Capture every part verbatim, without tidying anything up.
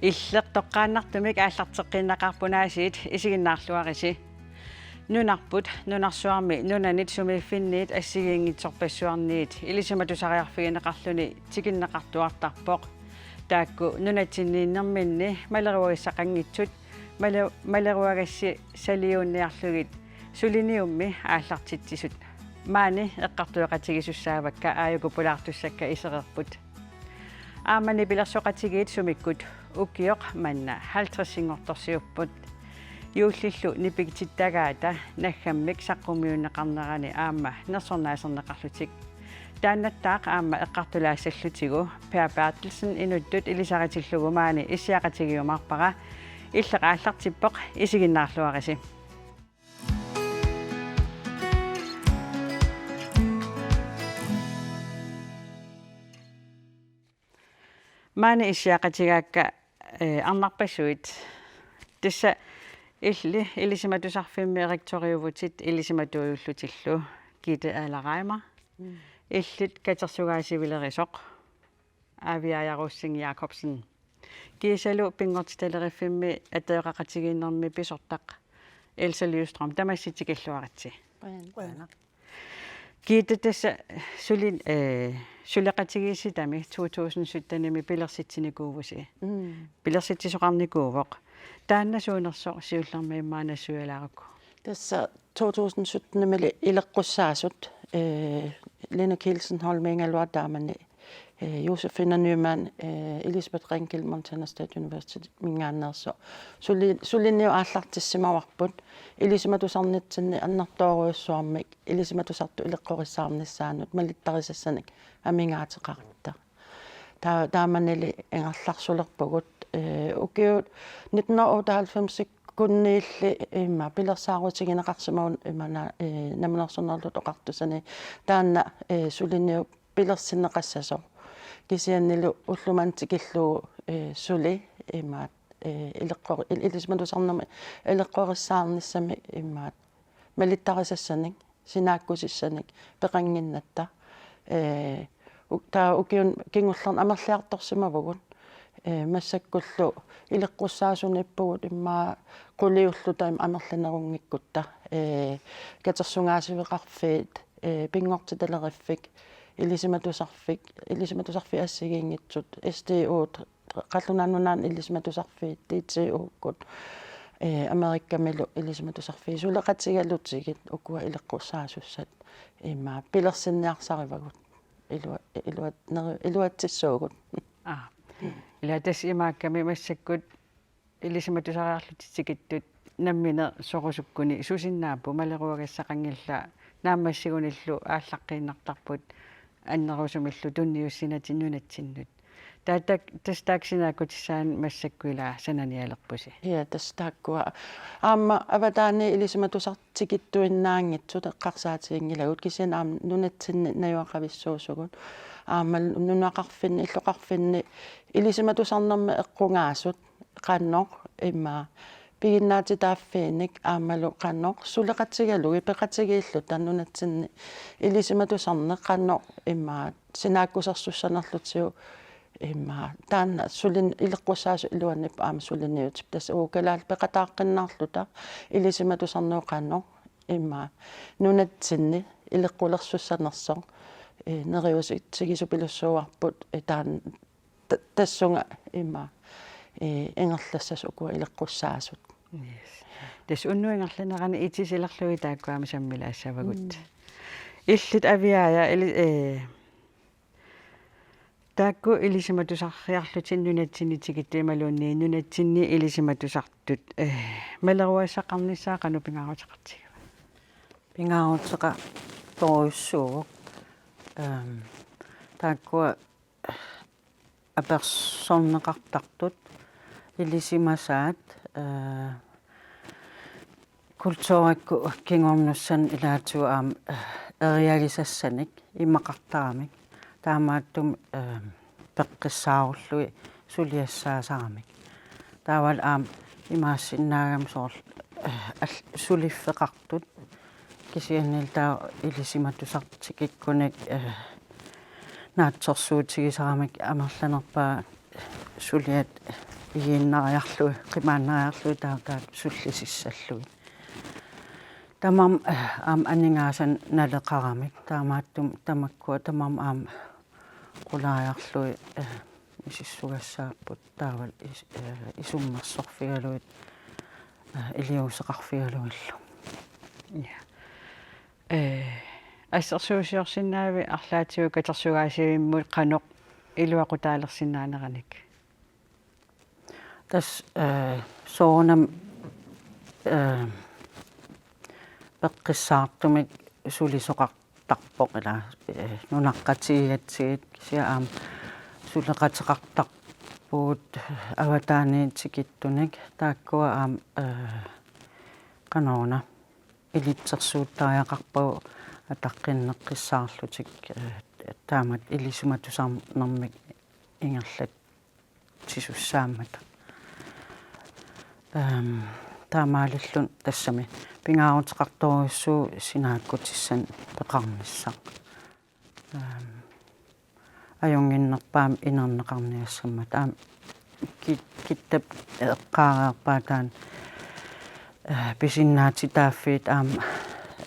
Illit toqqaannartumik aallarteqqiinnaqaarput aasiit, isiginnaarluarisi. Nunarput, nunarsuarmi nunanit sumiiffinniit assigiinngitsorpassuarniit ilisimatusariarfigineqarluni tikinneqartuartarpoq. Taakku nunatsinniinnerminni maleruagissaqanngitsut, male-, maleruagassisaliuunniarlugit suliniummi aallartitsisut. Maani eqqartueqatigisussaavakka aajuku pulaartussakka isereerput. Aamma nipilersoqatigiit sumikkut ukioq manna halvtredsinngortorsiupput. Juullillu nipitittagaata naggammik saqqummiunneqarnerani aamma nersornaaserneqarlutik. Taannattaaq aamma eqqartulaassallutigu Per Berthelsen inuttut ilisaritillugu maani issiaqatigiumaarpara. Illit aallartippoq, isiginnaarluarisi. Maani issiaqatigaakka, eh, arnarpassuit. Tassa illit ilisimatusarfimmi rektoriuvutit ilisimatuujullutillu, Gitte Adler Reimer. Mm. Illit katersugaasivilerisoq Aviaja Rosing Jakobsen. Kiisalu Pinngortitaleriffimmi attaveqaqatigiinnermi pisortaq Else Lystrøm, tamassi tikilluaritsi. Qujan-, qujanaq. Gitte, tassa suli-, eh, suleqatigiissitami to tusind syttenimi pilersitsinikuuvusi. Mm. Pilersitsisoqarnikuuvoq. Taanna suunersoq siullermik immaqa nassuialaarukku? Tassa to tusind syttenimili ileqqussaasut, eh, Lene Kielsen Holmigaluaq taamani, eh, Josefine Neumann, eh, Elisabeth Rinkel Montana State University-minngaanneersoq. Suli-, suliniut aallartissimavarput ilisimatusarnitsinni annertoorujussuarmik ilisimatusartut ileqqorissaarnissaannut malittarisassanik amigaateqaratta. Ta-, taamanili ingerlarsulerpugut, eh, ukiut nitten hundrede og otteoghalvfems-ikkunniilli immaqa pilersaarutigineqarsimavugut immaqa, eh, Namminersornerullutik Oqartussani taanna, eh, suliniut pilersinneqassasoq. Kisiannili ulloq manna tikillugu, eh, suli immaqa, eh, ileqqori-, il-, ilisimatusarnermi ileqqorissaarnissamik immaqa malittarisassanik, sinaakkusissanik peqannginnatta. Eh, u-, taava ukiuni kingullerni amerliartorsimavugut. Eh, massakkullu ileqqussaasuniippugut immaqa quliulluta immaqa amerlanerunngikkutta. Eh, katersugaasiveqarfiit, eh, pinngortitaleriffik, ilisimatusarfik, ilisimatusarfiit assigiinngitsut, S D O-t, Qallunaat Nunaannut Ilisimatusarfiit, D T O-kkut, eh, Amerikamilu ilisimatusarfiit suleqatigalutigit ukua ileqqussaasussat immaqa pilersinniarsarivagut. Ilua-, iluat-, neri-, iluatsissuugut. Aa. Ila tassa imaakkami massakkut ilisimatusariarlutit tikittut nammineq sorusukkuni susinnaapput, maleruagassaqanngillat, naammassigunillu aallaqqinniartarput annerusumillu tunniussinatik nunatsinnut. Taava tak-, tassa taakku sinaakkutissaannik massakkut ila sananialerpusi. Ja, tassa taakkua. Aamma avataani ilisimatusartut tikittuinnaanngitsut eqqarsaatiginngilagut, kisianni aamma nunatsinni najugaqavissuusugut. Aamma nunaqarfinni, illoqarfinni ilisimatusarnermi eqqugaasut qanoq immaqa piginnaatitaaffiinik aammalu qanoq suleqatigalugit peqatigiilluta nunatsinni ilisimatusarneq qanoq immaqa sinaakkusersussanerlutigu immaqa taanna sulin-, ileqqussaasut iluannipput aamma suliniutip, tassa uagut kalaallit peqataaqqinnaarluta ilisimatusarneq qanoq immaqa nunatsinni ileqqulersussanersoq, eh, neriuutigisoq pilussuuarput, eh, taanna ta-, tassunga immaqa, eh, ingerlassasoq ukua ileqqussaasut. Yes. Tassa unnuk ingerlanerani itisilerlugit taakku aamma sammilaassavagut. Mm. Illit Aviaja, ili-, eh, taakku ilisimatusariarlutit nunatsinni tikittut imaluunniit nunatsinni ilisimatusartut, eh, maleruagassaqarnissaat qanoq pingaaruteqartigiva? Pingaaruteqartorujussuuvoq. Ehm, taakkua apersorneqartartut ilisimasaat, eh, kulturikkut kingornussanik ilaatigut aamma, eh, erialisassanik imaqartaramik. Taamaattumik, eh, peqqissaarullugit suliassaasaramik. Taavalu aamma imaassinnaagami soorlu, eh, al-, suliffeqartut. Kisiannili taava ilisimatusartut tikikkunik, eh, naatsorsuutigisaramik amerlanerpaat suliat igiinnariarlugit, qimaannariarlugit taava taakku sullisissallugit. Tamarmik, eh, aamma aningaasanik naleqaramik, taamaattumik tamakkua tamarmik aamma qulariarlugit, eh, misissugassaapput taavalu is-, eh, isummersorfigalugit, eh, iliuuseqarfigalugillu. Ja. Eh, assersuusiorsinnaavit arlaatigut katersugaasivimmut qanoq iluaqutaalersinnaaneranik? Tassa, eh, soorunami, eh, peqqissaartumik sulisoqartarpoq ila, eh, nunaqqatigigatsigit kisianni aamma suleqateqartarpugut avataaniit tikittunik taakkua aamma, eh, qanoruna ilitsersuuttariaqarpagut ataqqinneqqissaarlutik, eh, taamatut ilisimatusarnermik ingerlatsisussaammata. Ehm, taamaalilluni tassami pingaaruteqartorujussuuvoq sinaakkutissanik peqarnissaq. Ehm, ajunnginnerpaamik inerneqarniassammata. Aamma ki-, kittap eqqaareerpaa taanna, eh, pisinnaatitaaffiit aamma,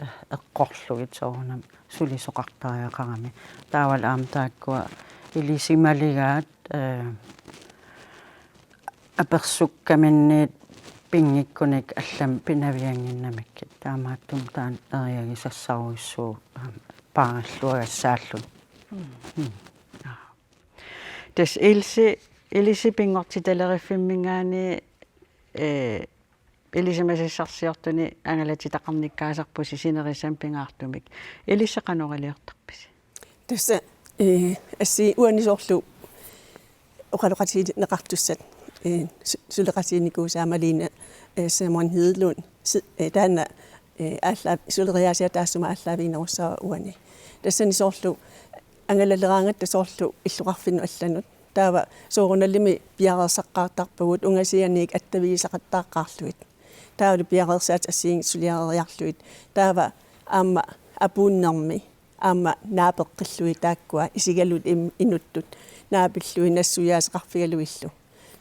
eh, eqqorlugit soorunami sulisoqartariaqarami. Taavalu aamma taakkua ilisimaligaat, eh, apersukkaminniit pinngikkunik allamik pinaviannginnamikkit. Taamaattumik taanna eriagisassarujussuuvoq, eh, paarilluagassaalluni. Mm. Tassa ilissi, ilissi pinngortitaleruffimminngaanniit, eh, ilisimasassarsiortuni angalatitaqarnikkaasarpusi sinerissami pingaartumik. Ilissi qanoq iliortarpisi? Tassa, eh, assi uani soorlu oqaloqatigineqartussat, eh, su-, suleqatiginikuusaa Malene, eh, Simon Hedelund, si-, eh, taanna, eh, aallaa-, suleriaasia taassuma aallaaviginerussaaq uani. Tassani soorlu angalaleraangatta soorlu illoqarfinnut allanut. Taava soorunalimi piareersaqqaartarpugut ungasianiit attavigisaqattaaqqaarlugit. Taavalu piareersaatit assigiinngitsut suliareriarlugit. Taava aamma apuunnermi aamma naapeqqillugit taakkua isigalugit im-, inuttut naapillugit nassuiaaseqarfigalugillu.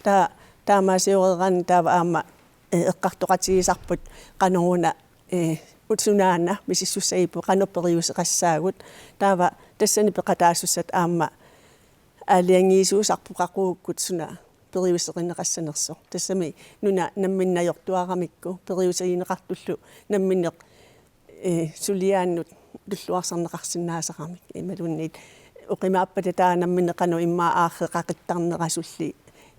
Taa-, taamaasioreeraanni taava aamma, eh, eqqartoqatigisarput qanoruna, eh, ut sunaana misissussagippugut qanoq periuseqassaagut. Taava tassani peqataasussat aamma aalajangiisuusarput qaqugukkut suna periuserineqassanersoq. Tassami nuna nammineq najortuaramikku periusigineqartullu nammineq, eh, suliaannut tulluarsarneqarsinnaasaramik. Imaluunniit oqimaappata taava nammineq qanoq immaqa aarreqaqittarnerasulli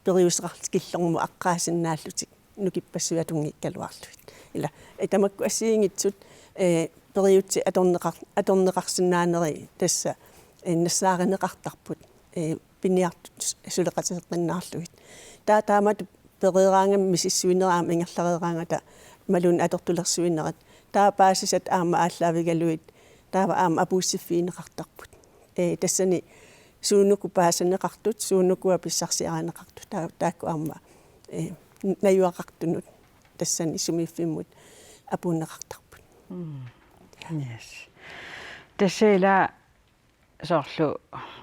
periuseqartut killormut aqqaasinnaallutik nukippassuit atunngikkaluarlugit. Ila, eh, tamakku assigiinngitsut, eh, periutsit atorneqar-, atorneqarsinnaaneri tassa, eh, nassaarineqartarput, eh, piniartut suleqateeqqinnaarlugit. Taava taamatut pereeraangami misissuinerit aamma ingerlareeraangata imaluunniit atortulersuinerit. Taava paasisat aamma aallaavigalugit, taava aamma apuussiffigineqartarput. Eh, tassani suunuku paasaneqartut, suunukua pissarsiarineqartut, taa-, taakku aamma, eh, najugaqartunut tassani sumiiffimmut apuunneqartarput. Mm. Yes. Tassa ila soorlu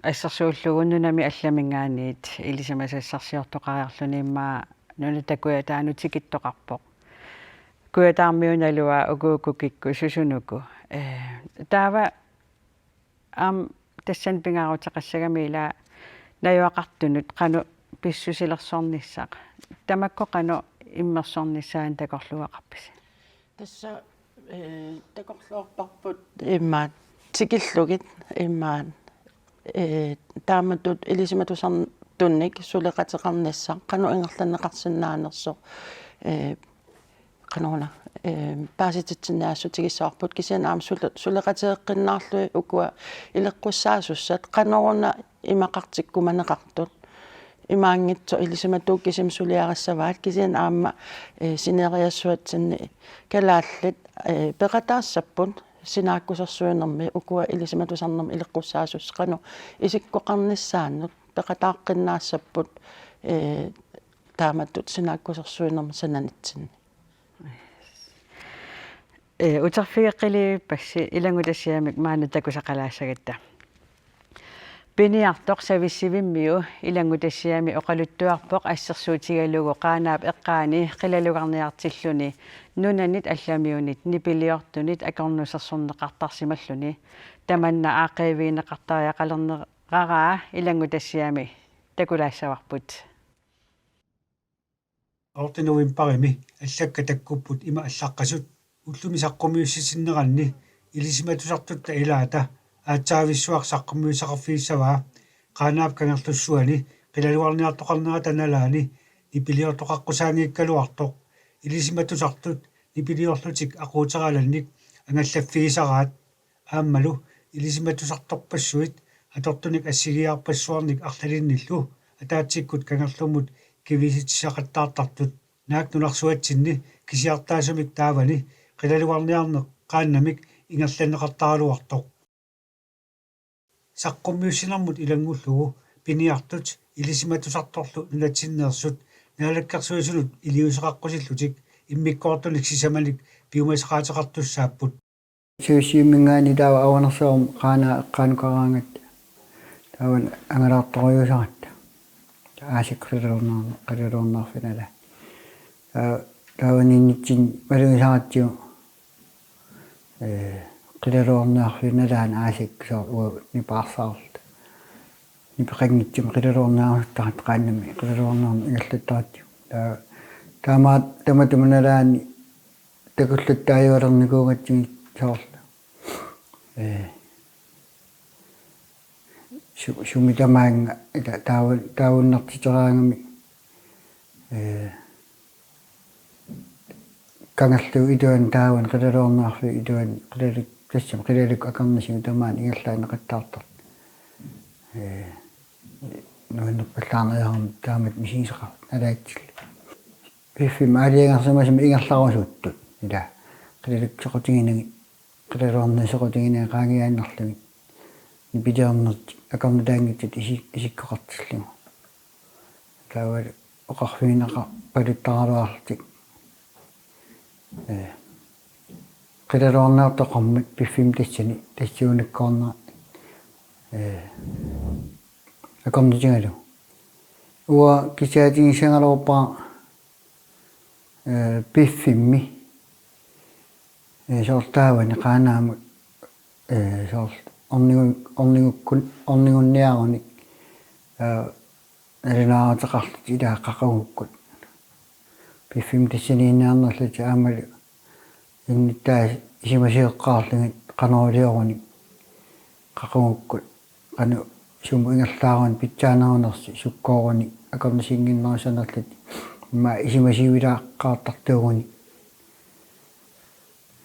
assersuullugu nunami allaminngaanniit ilisimasassarsiortoqariarluni immaqa nunatta kujataanut tikittoqarpoq. Kujataarmiunaluaa ukuuku kikkut susunuku. Eh, taava aamma tassani pingaaruteqassagami ila najugaqartunut qanoq pissusilersornissaq. Tamakku qanoq immersornissaannik takorluugaqarpisi? Tassa, eh, takorluugarparput immaqa tikillugit immaqa, eh, taamatut ilisimatusartunnik suleqateqarnissaq qanoq ingerlanneqarsinnaanersoq, eh, qanoruna, eh, paasititsinni assut tikissavarput kisianni aamma sule-, suleqateeqqinnaarlugit ukua ileqqussaasussat qanoruna imaqartikkumaneqartut. Imaanngitsoq ilisimatuut kisimik suliarissavaat kisianni aamma, eh, sinerissasuatsinni kalaallit, eh, peqataassapput sinaakkusersuinermi ukua ilisimatusarnermi ileqqussaasussat qanoq isikkoqarnissaannut peqataaqqinnaassappat, eh, taamatut sinaakkusersuinermi sananitsinni. Eh, uterfigeqqilerpassi ilanngutassiamik maanna takusaqalaassagatta. Piniartoq Savissivimmiu ilanngutassiami oqaluttuarpoq assersuutigalugu Qaanaap eqqaani qilalugarniartilluni nunanit allamiunit nipiliortunit akornusersorneqartarsimalluni. Tamanna aaqqiivigineqartariaqalerneqaraa ilanngutassiami takulaassavarput. Otte novembarimi allakkat takkupput ima allaqqasut ullumi saqqummiussisinneranni ilisimatusartutta ilaata aatsaavissuaq saqqummiussaqarfigissavaa Qaanaap Kangerlussuani qilalugarniartoqarnerata nalaani nipiliortoqaqqusaanngikkaluartoq ilisimatusartut nipiliorlutik aquuteralannik angallaffigisaraat aammalu ilisimatusartorpassuit atortunik assigiiarpassuarnik arlalinnillu ataatsikkut kangerlummut kivisitsisaqattaartartut naak nunarsuatsinni kisiartaasumik taavani qilalugarniarneq qaannamik ingerlanneqartaraluartoq. Saqqummiussinermut ilanngullugu piniartut ilisimatusartorlu nunatsinneersut Naalakkersuisunut iliuuseqaqqusillutik immikkoortunik sisamanik piumasaqaateqartussaapput. Savissivimminngaanniit taava Avanersuarmi Qaanaap eqqaanukaraangatta taava angalaartorujuusaratta. Aasiit qilalugarniar-, qilalugarniarfik nalaani. Taava, taava initsinni malugisaratsigu, ee, qilalugarniarfik nalaani aasiit soorlu uagut nipaarsaarluta. Nipeqanngitsumik qilalugarniarusuttarluta qaannamik qilalugarniarneq ingerlattaratsigu. Taava, taamaat-, tamatuma nalaani takullattaajualernikuugatsigit soorlu. Ee, su-, sumi tamaanga ila taavu-, taavunnartiteriaraangami, ee, kangerluup iluani taavani qilalugarniarfiup iluani qilaluk-, tassami qilalukkut akornisigut tamaani ingerlaanneqattaartartut. Ee, nuannerpallaarneq ajorami taamatut misigisaqarluta nalaatsilluta. Piffimmi aalajangersimasumik ingerlarusuttut. Ila qilalukkat soqutiginagit, qilalugarneq soqutiginagit qaangiaannarlugit. Nipiliornertik akornutaanngitsut isi-, isikkoqartillugu. Taavalu oqarfigineqarpaluttaraluarlutik. Ee, qilalugarniartoqarmat piffimmi tassani tassuunakkoornera, ee, akornutigalugu. Uanga kisiat tigussaagaluarpara, ee, piffimmi, ee, soorlu taavani Qaanaamut, ee, soorlu ornigu-, ornigukkun-, ornigunniarunik, ee, nalunaaruteqarlutik ilaa qaqugukkut. Piffimmi tassaniinniarnerlutik aammalu innuttaasut isumasioqqaarlugit qanoq ilioruni qaqugukkut qanoq sumut ingerlaaruni pitsaanerunersoq sukkooruni akornisinnginnerussanerlutik immaqa isumasiuilaaqqaartartuuguni,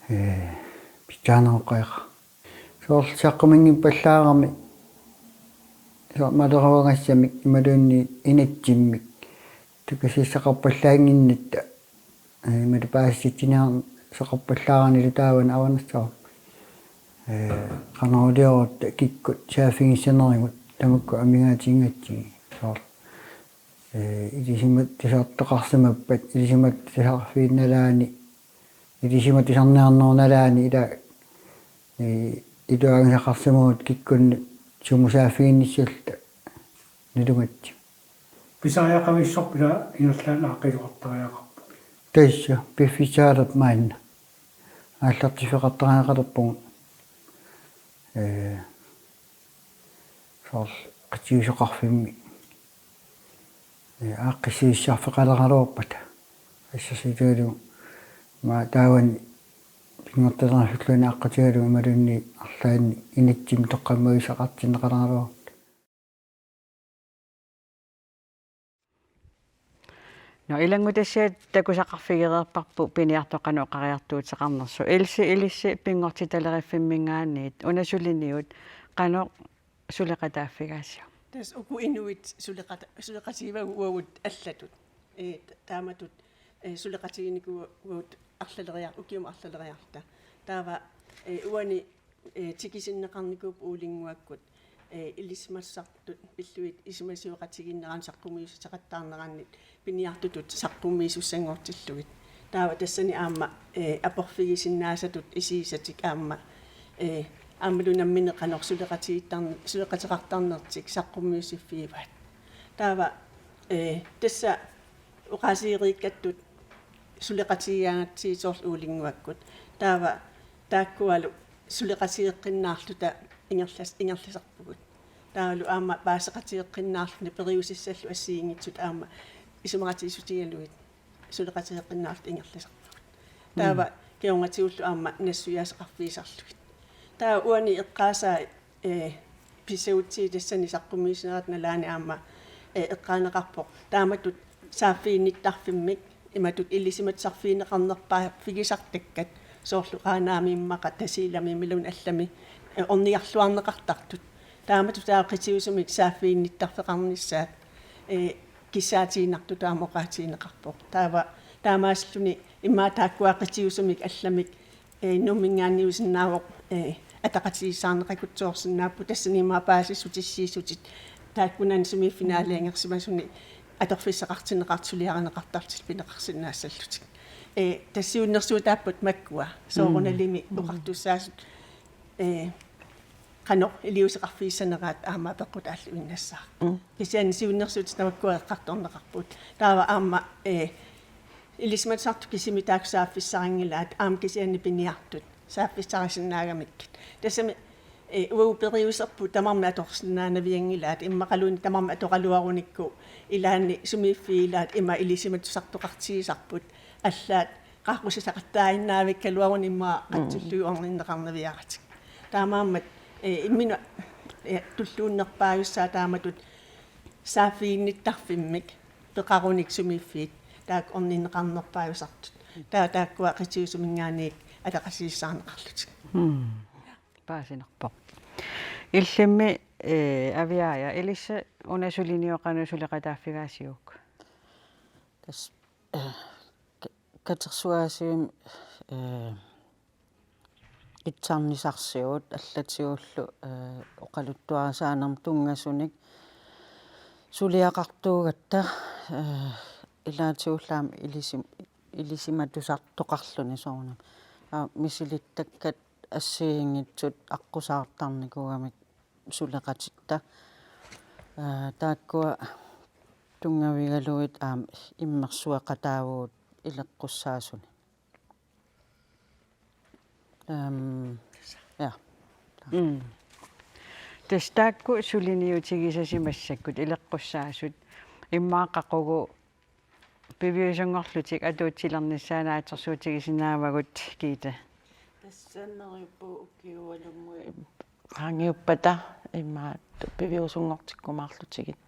ee, pitsaaneroqqajaqa. Soorlu saqqummiunngippallaarami soorlu maleruagassamik imaluunniit inatsimmik takusassaqarpallaannginnatta, ee, imaluunniit paasissutiniarneqarpallaaranilu taavani Avanersuarmi. Ee, qanoq iliorutta kikkut saaffigissanerigut tamakku amigaatigigatsigit soorlu. Ee, ilisimatusartoqarsimappat, ilisimatusarfiup nalaani, ilisimatusarniarnerup nalaani ila, ee, iluagisaqarsimavugut kikkunnut sumut saaffiginnissalluta nalugatsigu. Pisariaqavissorput ila ingerlaannaq aaqqiisoqartariaqarpugut. Tassa, piffissaalerpoq maanna. Aallartiffeqartariaqalerpugut. Ee, soorlu qitiusoqarfimmi, ee, aaqqissuussisarfeqaleraluarpata. Assersuutigalugu. Immaqa taavani pinngortilersulluunniit aqqutigalugu imaluunniit arlaanni inatsimmik toqqammavigisaqartinneqaleraluarpata. Nå, ilanngutassiat takusaqarfigereerparput piniartoq qanoq oqariartuuteqarnersoq. Ilse, ilissi pinngortitaleriffimminngaanniit una suliniut qanoq suleqataaffigaasiuk? Tassa uku inuit suleqata-, suleqatigivagut uagut allatut. Ee, ta-, taamatut, ee, suleqatiginikuuvugut arlaleriar-, ukiumut arlaleriarluta. Taava, ee, uani, ee, tikisinneqarnikuupput uulinnguakkut, ee, ilisimatusartut pillugit isumasioqatigiinnerannik saqqummiussisaqattaarnerannit piniartutut saqqummiisussanngortillugit. Taava tassani aamma, ee, aporfigisinnaasatut isigisatik aamma, ee, aammalu nammineq qanoq suleqatigiittarn-, suleqateqartarnertik saqqummiussiffigivaat. Taava, eh, tassa oqaasigereerikkattut suleqatigigaangatsigit soorlu Uulinnguakkut. Taava taakkualu suleqatigeqqinnaarluta ingerlas-, ingerlasarpugut. Taavalu aamma paaseqatigeqqinnaarluni periusissallu assigiinngitsut aamma isumaqatigiissutigalugit suleqatigeqqinnaarluta ingerlasarpagut. Taava kingornatigullu aamma nassuiaaseqarfigisarlugit. Taava uani eqqaasaa, eh, pissagutsigit tassani saqqummiussinerata nalaani aamma, eh, eqqaaneqarpoq. Taamatut saaffiginnittarfimmik imatut ilisimatusarfigineqarnerpaaffigisartakkat soorlu Qaanaami immaqa Tasiilami imaluunniit allami, eh, ornigarluarneqartartut. Taamatut taava qitiusumik saaffiginnittarfeqarnissaat, eh, kissaatigiinnartutut aamma oqaatigineqarpoq. Taava taamaasilluni immaqa taakkua qitiusumik allamik, eh, Nuumminngaanniit sinnaavoq, eh, ataqatigiissaarneqartutut soorlu sinnaapput tassani immaqa paasissutissiissutit taakkunani sumiiffik aalajangersimasuni atorfissaqartinneqartut suliarineqartartut pineqarsinnaassallutik. Eh, tassa siunnersuutaapput makkua soorunalimi oqartussaasut, eh, qanoq iliuuseqarfigissaneraat aamma apeqqutaalluinnassaaq. Mm. Kisianni siunnersuutit tamakkua eqqartorneqarput. Taava aamma, eh, ilisimatusartut kisimik taakku saaffissarinngilaat aamma kisianni piniartut saaffissarisinnaagamikkit. Tassami, eh, uagut periuserput tamarmik atorsinnaanavianngilaat immaqaluunniit tamarmik atoraluarunikku ilaanni sumiiffiit ilaat ima ilisimatusartoqartigisarput allaat qaaqqusisaqattaaginnaavikkaluarunik immaqa qatsillugit orninneqarnaviaratik. Taamaammat, eh, imminut, eh, tulluunnerpaajussaaq taamatut saaffiginnittarfimmik peqarunik sumiiffiit taakku orninneqarnerpaajusartut. Taava taakkua qitiusuminngaanniit ataqatigiissaarneqarlutik. Mm. Paasinarpoq. Illimmi, eh, Aviaaja, ilissi una suliniut qanoq suleqataaffigaasiuk? Tassa, eh, ka-, katersugaasivimmik, eh, itsarnisarsigut allatigullu, eh, oqaluttuarisaanermut tunngasunik suliaqartuugatta, eh, ilaatigullu aamma ilisim-, ilisimatusartoqarluni soorunami. Aa, misilittakkat assigiinngitsut aqqusaartarnikuugamik suleqatitta. Aa, taakkua tunngavigalugit aamma immersueqataavugut ileqqussaasuni. Ehm, ja. Mm. Tassa taakku suliniutigisasi massakkut ileqqussaasut immaqa qaqugu piviusunngorlutik atuutsilernissaat naatsorsuutigisinnaavagut, Gitte? Tassa neriuppugut ukiualunnguit qaangiuppata immaqa piviusunngortikkumaarlutigit.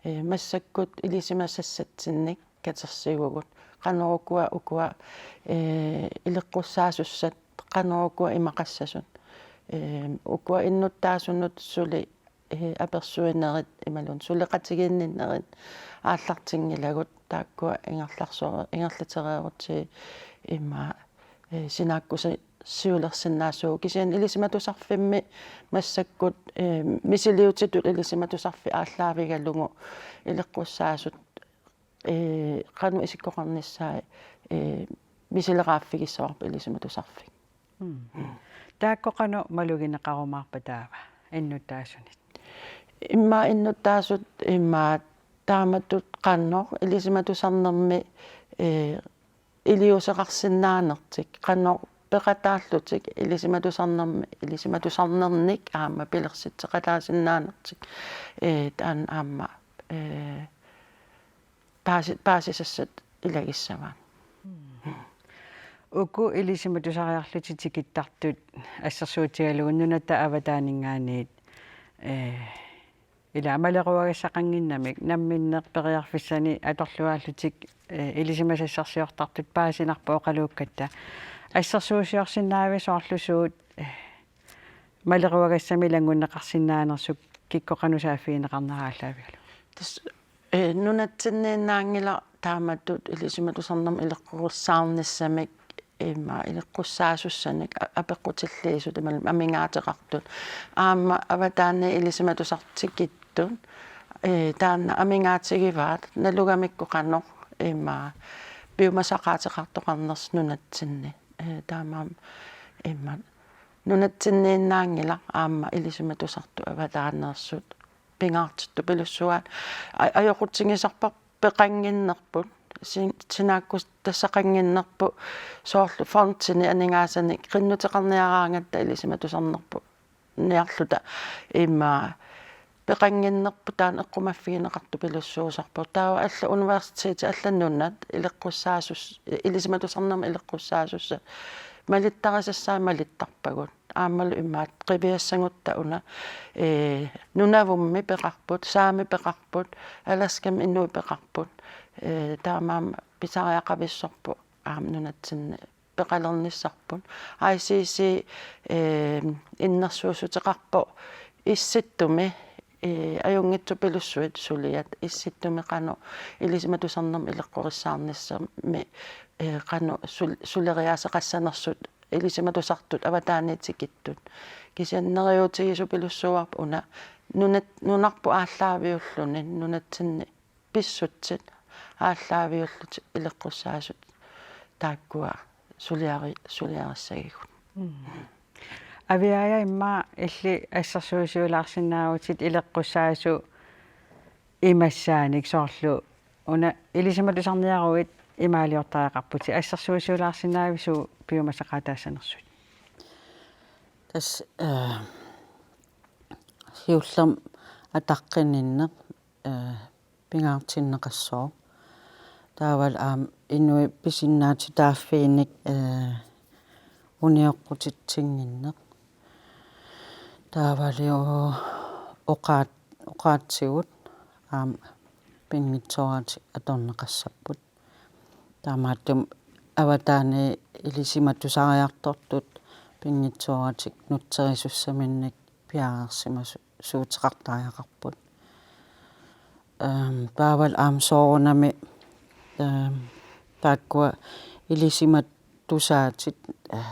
Eh, massakkut ilisimasassatsinnik katersivugut. Qanoq ukua, ukua, eh, ileqqussaasussat, qanoq ukua imaqassasut. Eh, ukua innuttaasunut suli, eh, apersuinerit imaluunniit suleqatigiinninerit aallartinngilagut, taakkua ingerlarso-, ingerlatereerutsigit immaqa, eh, sinaakkusi-, siulersinnaasugut. Kisianni ilisimatusarfimmi massakkut, eh, misiliutitut ilisimatusarfik aallaavigalugu ileqqussaasut, eh, qanoq isikkoqarnissaat, eh, misileraaffigissavarput ilisimatusarfik. Mm. Taakku qanoq malugineqarumaarpat taava innuttaasunit? Immaqa innuttaasut immaqa taamatut qanoq ilisimatusarnermi, eh, iliuuseqarsinnaanertik, qanoq peqataallutik ilisimatusarnermi, ilisimatusarnernik aamma pilersitseqataasinnaanertik, eh, taanna aamma, eh, paasi-, paasisassat ilagissavaat. Uku ilisimatusariarlutik tikittartut assersuutigalugu nunatta avataaninngaanniit, eh, ila maleruagassaqannginnamik namminneq periarfissani atorluaallutik, eh, ilisimasassarsiortartut paasinarpoq oqaluukkatta. Assersuusiorsinnaaviuk soorlu suut, eh, maleruagassami ilanngunneqarsinnaanersut kikkut qanoq saaffigineqarnera aallaavigalugu? Tassa, eh, nunatsinniinnaanngilaq taamatut ilisimatusarnermut ileqqorissaarnissamik immaqa ileqqussaasussaanik a-, apeqqutilliisut imaluunniit amigaateqartut. Aamma avataaniit ilisimatusartut tikittut, eh, taanna amigaatigivaat nalugamikku qanoq immaqa piumasaqaateqartoqarnersut nunatsinni. Eh, taamaammat immaqa Nunatsinniinnaanngilaq aamma ilisimatusartut avataaneersut pingaartittupilussuugaat. A-, ajoqutigisarpara peqannginnerput. Sin-, sinaakkutassaqqannginnerput soorlu fondini aningaasanik qinnuteqarniaraangatta ilisimatusarnerput niarluta immaqa peqannginnerput taanna eqqumaffigineqartupilussuusarpoq. Taava allat universitetit allat nunat ileqqussaasussat, ilisimatusarnermi ileqqussaasussat malittarisassaat malittarpagut. Aammalu imaattoq qiviassagutta una, ee, Nunavummi peqarput, Saami peqarput, Alaskami inuit peqarput, ee, taamaammat pisariaqavissorput aamma nunatsinni peqalernissarput. I C C, ee, innersuussuteqarpoq Issittumi, ee, ajunngitsupilussuit suliat Issittumi qanoq ilisimatusarnermi ileqqorissaarnissarmi, ee, qanoq sul-, suleriaaseqassanersut ilisimatusartut avataaniit tikittut. Kisianni neriuutigisoq pilussuuarput una nunat-, nunarput aallaaviulluni, nunatsinni pissutsit aallaaviullutik ileqqussaasut taakkua suliari-, suliarissagigut. Mm. Aviaaja, immaqa illit assersuusiulaarsinnaavutit ileqqussaasut imassaanik, soorlu una ilisimatusarniaruit imaaliortariaqarputit, assersuusiulaarsinnaaviuk suut piumasaqaataassanersut? Tassa, eh, siullermik ataqqinninneq, eh, pingaartinneqassooq. Taavalu aamma inuit pisinnaatitaaffiinik, eh, unioqqutitsinnginneq. Taavalu oqaat-, oqaatsigut aamma pinngitsooratik atorneqassapput. Taamaattumik avataaniit ilisimatusariartortut pinngitsooratik nutserisussaminnik piareersimasu-, suuteqartariaqarput. Ehm, taavalu aamma soorunami, ehm, taakkua ilisimatusaatit, eh,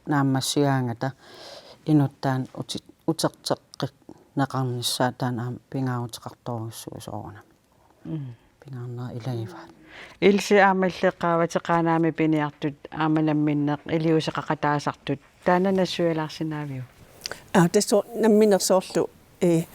naammassigaangata inuttaan uti-, uterteqqinneqarnissaat taanna aamma pingaaruteqartorujussuuvoq soorunami. Mm. Pingaarnerit ilagivaat. Ilse, aamma illit eqqaavat Qaanaami piniartut aamma namminneq iliuuseqaqataasartut. Taanna nassuialaarsinnaaviuk? Aa, tassa namminneq soorlu, eh,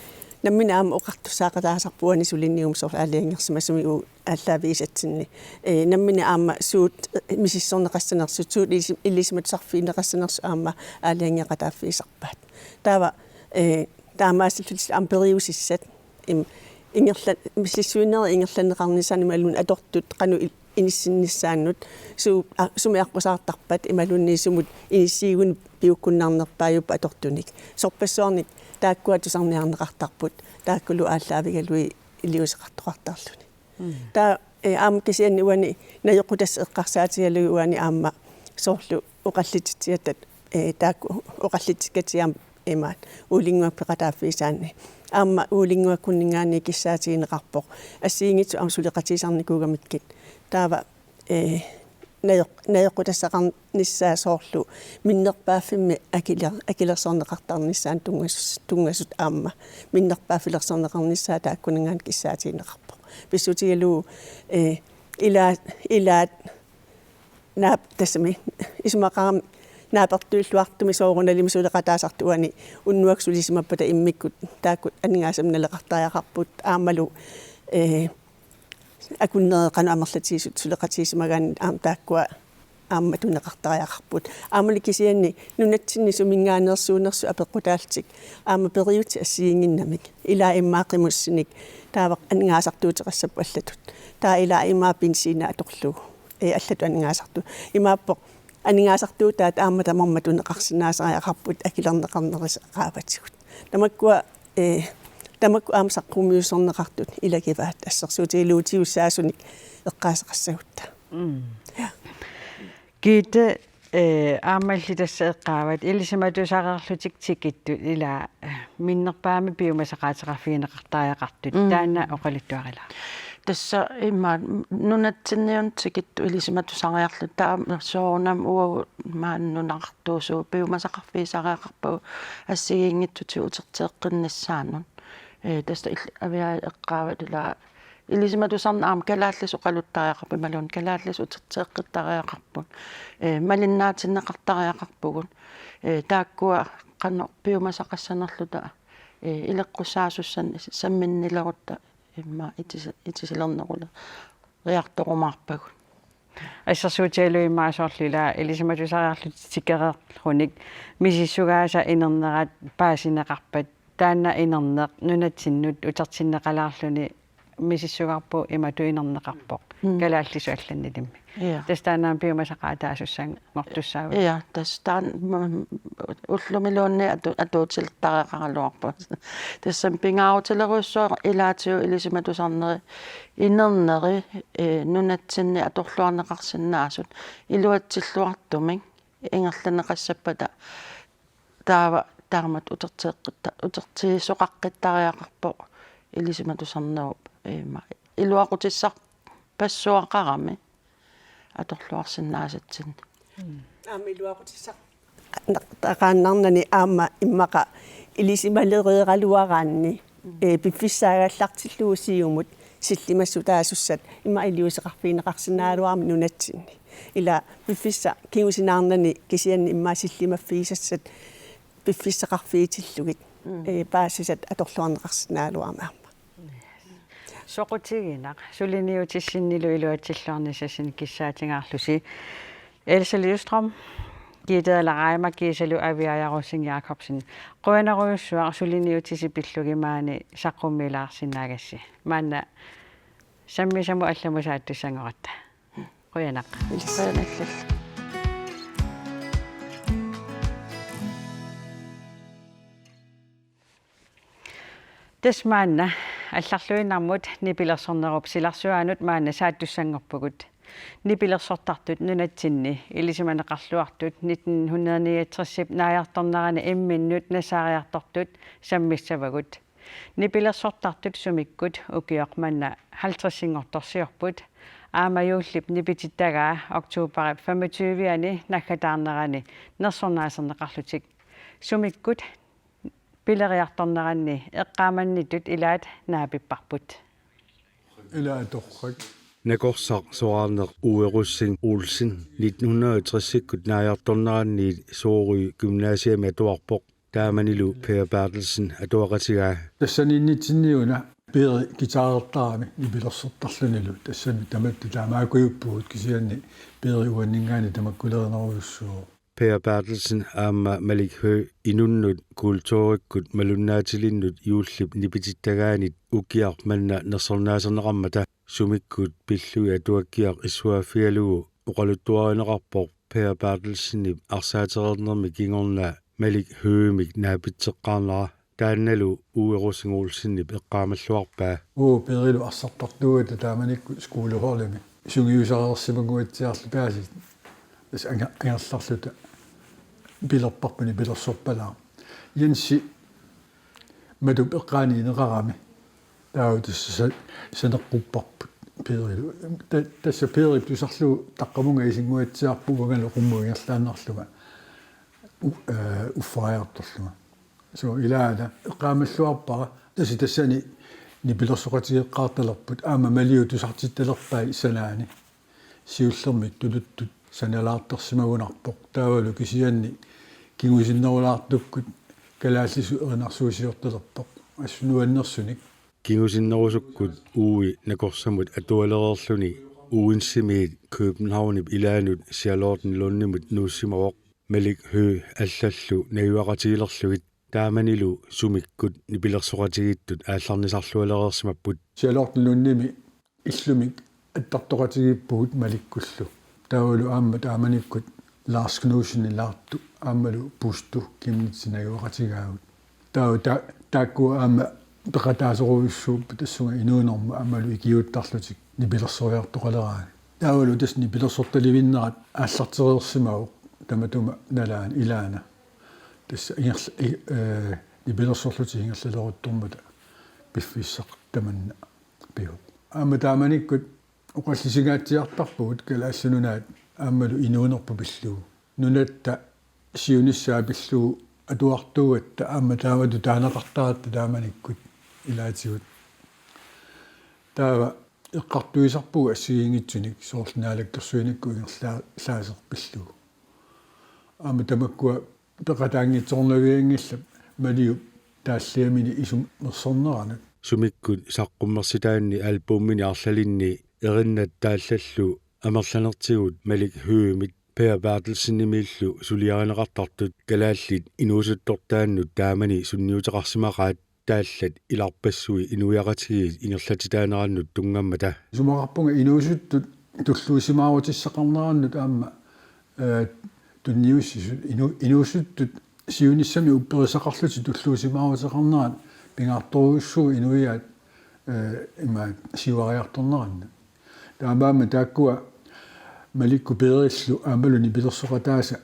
nammineq aamma oqartussaaqataasarpoq uani sulinniuma soorlu aalajangersimasumik uagut aallaavigisatsinni. Eh, nammineq aamma suut, eh, misissorneqassanersut, suut ilisi-, ilisimatusarfigineqassanersut aamma aalajangeqataaffigisarpaat. Taava, eh, taamaasillutillu aamma periusissat, im-, ingerla-, misissuinerit ingerlanneqarnissaannut imaluunniit atortut qanoq il-, inissinnissaannut, su-, a-, sumi aqqusaartarpat imaluunniit sumut inissiigunik piukkunnarnerpaajupput atortunik. Sorpassuarnik taakkua tusarniarneqartarput, taakkulu aallaavigalugit iliuuseqartoqartarluni. Mm. Taava, eh, aamma kisianni uani najoqqutassat eqqarsaatigalugit uani aamma soorlu oqallititsigatta, eh, taakku oqallitikkatsigit aamma imaat Uulinnguaq peqataaffigisaanni. Aamma Uulinnguakkunninngaanniit kissaatigineqarpoq assigiinngitsut aamma suleqatigisarnikuugamikkit. Taava, eh, najoq-, najoqqutassaqarnissaa soorlu minnerpaaffimmi akiler-, akilersorneqartarnissaanut tunngas-, tunngasut aamma minnerpaaffilersorneqarnissaa taakkuninngaanniit kissaatigineqarpoq. Pissutigalugu, eh, ilaat, ilaat naap-, tassami isumaqarami naapertuilluartumik soorunalimi suleqataasartut uani unnuaq sulisimappata immikkut taakku aningaasanik naleqartariaqarput aammalu, eh, akunneri qanoq amerlatigisut suleqatigisimagaanni aamma taakkua aamma tunineqartariaqarput. Aammalu kisianni nunatsinni suminngaanneersuunersut apeqqutaallutik aamma periutsit assigiinnginnamik. Ilaa immaqa qimussinik taava aningaasartuuteqassapput allatut. Taava ilaa immaqa benzin atorlugu. Ee, allatut aningaasartuut. Imaappoq aningaasartuutaat aamma tamarmik tunineqarsinnaasariaqarput akilerneqarnerisa qaavatigut. Tamakkua, ee, tamakku aamma saqqummiussorneqartut ilagivaat assersuutigalugu tigussaasunik eqqaaseqassagutta. Mm. Ja. Gitte, eh, aamma illit tassa eqqaavat ilisimatusariarlutik tikittut ilaa, eh, minnerpaamik piumasaqaateqarfigineqartariaqartut. Mm. Taanna oqaluttuarilaaruk. Tassa immaqa nunatsinniuna tikittut ilisimatusariarlutik taava soorunami uagut maani nunaqartuusugut piumasaqarfigisariaqarpagut assigiinngitsutigut uterteeqqinnissaannut. Eh, tassa il-, Aviaaja eqqaavat ilaa Ilisimatusarneq aamma kalaallisut oqaluttariaqarput imaluunniit kalaallisut uterteeqqittariaqarput. Ee, malinnaatinneqartariaqarpugut. Ee, taakkua qanoq piumasaqassanerluta, ee, ileqqusaasussanik samminnilerutta immaqa itis-, itisilerneruleriartorumaarpagut. Assersuutigalugu immaqa soorlu ila ilisimatusariarlutik tikereerlutik misissugaasa inernerat paasineqarpat, taanna inerneq nunatsinnut utertinneqalaarluni misissugarput imatut inerneqarpoq. Mm. Kalaallisut allannilimmik. Ja. Tassa taanna aamma piumasaqaataasussanngortussaavat. Ja, tassa taanna, mm, ullumiluunniit atu-, atuutilertariaqaraluarpoq. Tassami pingaarutilerujussuaq ilaatigut ilisimatusarneri inerneri, ee, nunatsinni atorluarneqarsinnaasut iluatsilluartumik ingerlanneqassappata, taava taamatut uterteeqqitta-, utertigisoqaqqittariaqarpoq ilisimatusarnerup, ee, ma-, iluaqutissarpassuaqarami atorluarsinnaasatsinnik. Aamma iluaqutissaq-, naq-, taqaannarnani aamma immaqa ilisimalereeraluaraanni, ee, piffissaagallartillugu siumut sillimassutaasussat immaqa iliuuseqarfigineqarsinnaagaluarami nunatsinni. Ila piffissaq kingusinaarnani kisianni immaqa sillimaffigisassat piffissaqarfigitillugit, mm, ee, paasisat atorluarneqarsinnaagaluarami aamma. Soqutiginaq, suliniutissinnilu iluatsilluarnissassinnut kissaatingaarlusi. Else Lystrøm, Gitte Laraima kiisalu Aviaja Rosing Jacobsen. Qujanarujussuaq suliniutisi pillugit maani saqqummiilaarsinnaagassi. Maanna sammisamut allamut saattussanngoratta. Qujanaq. Qujanaq. Tassa maanna allarluinnarmut nipilersornerup silarsuaanut maanna saattussanngorpugut. Nipilersortartut nunatsinni ilisimaneqarluartut nitten hundrede niogtresip naajartornerani imminnut nassaariartortut sammissavagut. Nipilersortartut sumikkut ukioq manna halvtredsinngortorsiorput. Aamma juullip nipitittagaa oktoberip femogtyve-ani naggataarnerani nersornaaserneqarlutik sumikkut pileriartorneranni eqqaamannittut ilaat naapipparput. Ilaa torrak. Nakorsaq soraarneq Uwe Rosing Olsen nitten hundrede og tres-ikkut naajartorneranniit Sorø Gymnasiami atuarpoq. Taamanilu Per Berthelsen atuaqatigaa. Tassaniinnitsinni una Peri guitarertarami nipilersortarlunilu. Tassami tamatta taamaakujuppugut kisianni Peri uanninngaanniit tamakkulerinerujussuuvoq. Per Berthelsen aamma Malik Høegh inunnut kulturikkut malunnaatilinnut juullip nipitittagaanit ukiaq manna nersornaaserneqarmata sumikkut pillugit atuakkiaq issuaaffigalugu oqaluttuarineqarpoq Per Berthelsenip arsaatereernermi kingorna Malik Høeghimik naapitseqqaarnera. Taannalu Uwe Rosing Olsenip eqqaamalluarpaa. Uu, Perilu arsartartuugatta taamanikkut skoleholdimi sungiusareersimanguatsiarluta paasiit. Tassa anga-, angerlarluta pilerparput nipilersorpalaaq. Jensi matup eqqaani ineqarami. Taava tassa sa-, saneqqupparput Perilu. Ta-, tassa Perip tusarlugu taqqamunga isinnguatsiarpoq uangalu qummut ingerlaannarlunga. U-, ee, uffariartorlunga. Suu, ilaana eqqaamalluarpara, tassa tassani nipilersoqatigeeqqaartalerput, aamma Maliu tusartittalerpai sanaani. Siullermik tuluttut sanalaartarsimagunarpoq, taavalu kisianni kingusinnerulaartukkut kalaallisut erinarsuusiortalerpoq, assut nuannersunik. Kingusinnerusukkut Uwe Nakorsamut atualereerluni Odensemiit Københavnip ilaanut Charlotten Lundimut nuussimavoq. Malik Høegh allallu najugaqatigilerlugit. Taamanilu sumikkut nipilersoqatigiittut aallarnisarlualereersimapput. Charlotten Lundimi illumik attartoqatigiippugut Malikkullu. Taavalu aamma taamanikkut Lars Knudsen ilaartoq aammalu Pustu Chemnitz najugaqatigaagut. Taava ta-, taakkua aamma peqataasorujussuupput tassunga inuunerma aammalu ikiuuttarlutik nipilersoriartoqaleraangat. Taavalu tassa nipilersortalivinnerat aallartereersimavoq tamatuma nalaani ilaana. Tassa ingerl-, i-, ee, nipilersorlutik ingerlaleruttormata piffissaq tamanna pivoq. Aamma taamanikkut oqallisigaatsiartarpugut Kalaallit Nunaat aammalu inuunerput pillugu. Nunatta siunissaa pillugu atuartuugatta aamma taamatut taaneqartaratta taamanikkut ilaatigut. Taava eqqartuisarpugut assigiinngitsunik soorlu naalakkersuinikkut ingerlaa-, -laaserpillugu. Aamma tamakkua peqataanngitsoornavianngillat Maliup taalliamini isummersorneranut. Sumikkut saqqummersitaanni albumini arlalinni erinnat taallallu amerlanertigut Malik Høeghimit Per Berthelsenimiillu suliarineqartartut kalaallit inuusuttortaannut taamani sunniuteqarsimaqaat taallat ilarpassui inuiaqatigiit ingerlatitaanerannut tunngammata. Isumaqarpunga inuusuttut tulluusimaarutissaqarnerannut aamma, eh, tunniussisut inu-, inuusuttut siunissami upperisaqarlutik tulluusimaaruteqarnerat pingaartorujussuuvoq inuiaat, eh, imaat siuariartornerannut. Taamaammat taakkua Malikkut Perillu aammalu nipilersoqataasa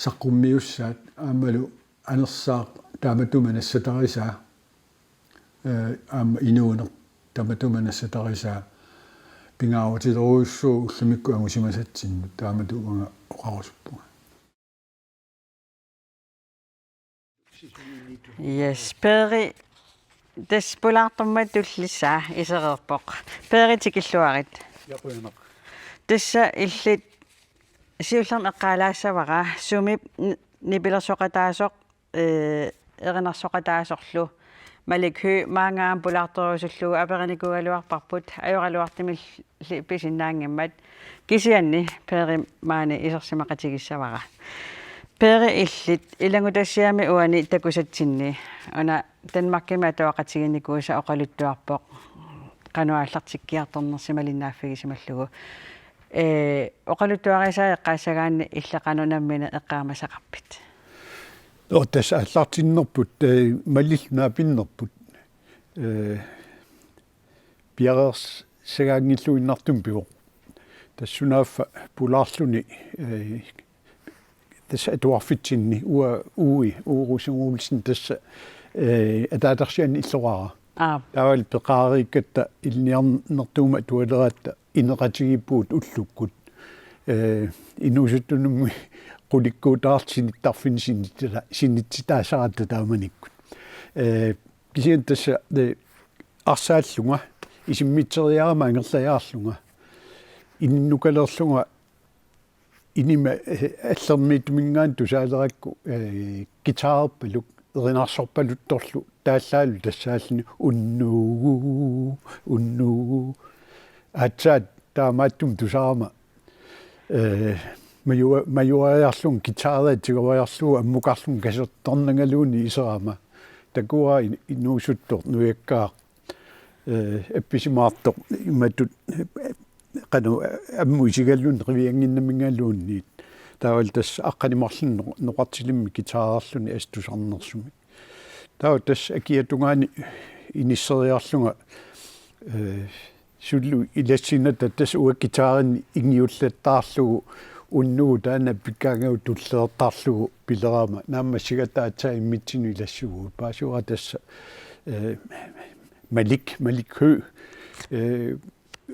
saqqummiussaat aammalu anersaaq tamatuma nassatarisaa, eh, aamma inuuneq tamatuma nassatarisaa pingaarutilerujussuuvoq ullumikkut angusimasatsinnut, taamatut uanga oqarusuppunga. Yes, Peeri, tassa pulaartormat tullissaa isereerpoq. Peeri, tikilluarit. Ja, qujanaq. Tassa illit siullermik eqqaalaassavara sumip n-, nipilersoqataasoq, eh, erinarsoqataasorlu Malik Høegh maanga aamma pulaartorusullugu aperinikuugaluarparput ajoraluartumilli pisinnaanngimmat. Kisianni Peeri maani isersimaqatigissavara. Peeri, illit ilanngutassiami uani takusatsinni una Danmarkimi atuaqatigiinnikuusoq oqaluttuarpoq qanoq aallartikkiartornersi malinnaaffigisimallugu. Eh, oqaluttuarisaa eqqaassagaanni illit qanoq nammineq eqqaamasaqarpit? Nå, tassa aallartinnerput, eh, Malillu naapinnerput, eh, piareersagaanngilluinnartumik pivoq. Tassa sunaaffa pulaarluni, eh, tassa atuarfitsinni ua-, uui, Ove Rosing Olsen tassa, eh, ataatarsianni illoqaraa. Aap. Taavalu peqareerikkatta ilinniarnertuumik atualeratta ineqatigiippugut ullukkut. Eh, inuusuttunut qulikkuutaarluta sinittarfinni sinittita-, sinitsitaasaratta taamanikkut. Eh, kisianni tassa, eh, arsaallunga, isimmitseriarama angerlajaarlunga, ininnukalerlunga inima, eh, Allermiittuminngaanniit tusaalerakku, eh, guitarerpaluk, erinarsorpaluttorlu taallaalu tassaalluni unnugu, unnugu. Aatsaat taamaattumik tusarama, eh, majua-, majuariarlunga guitaria tigoriarlugu ammukarlunga kasertornangaluunniit iserama. Takuara in-, inuusuttoq nujakkaaq, eh, appisimaartoq imatut, eh, qanoq, eh, ammut isigaluni qiviannginnamigaluunniit. Taavalu tassa aqqaneq-marlunnik no-, noqartilimmik guitarerluni assut tusarnersumik. Taava tassa akiata tungaani inisseriarlunga, eh, suli ilassinata tassa uanga guitarinik ingiullattaarlugu unnugu taanna pikkaangagu tulleertarlugu pilerama naammassigatta aatsaat immitsinnut ilassaagut. Paasivara tassa, eh, Malik, Malik Høegh, eh,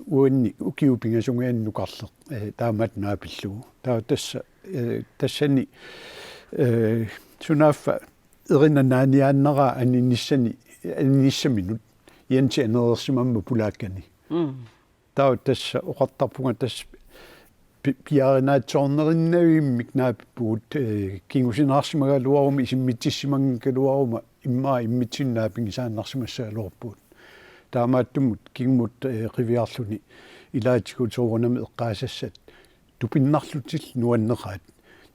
uanni ukiut pingasungaanni nukarleq, eh, taamatut naapillugu. Taava tassa, eh, tassani, eh, sunaaffa erinanaaniaannara aninissani, aninnissaminut Jensi anereersimammat pulaakkani. Mm. Taava tassa oqartarpunga tassa pi-, piaarinaatsoornerinnavimmik naapippugut, eh, kingusinaarsimagaluaruma isimmitsissimanngikkaluaruma immaqa immitsinnut naapinngisaannarsimassagaluarpugut. Taamaattumut kingumut, eh, qiviarluni ilaatigut soorunami eqqaasassat tupinnarlutillu nuanneqaat.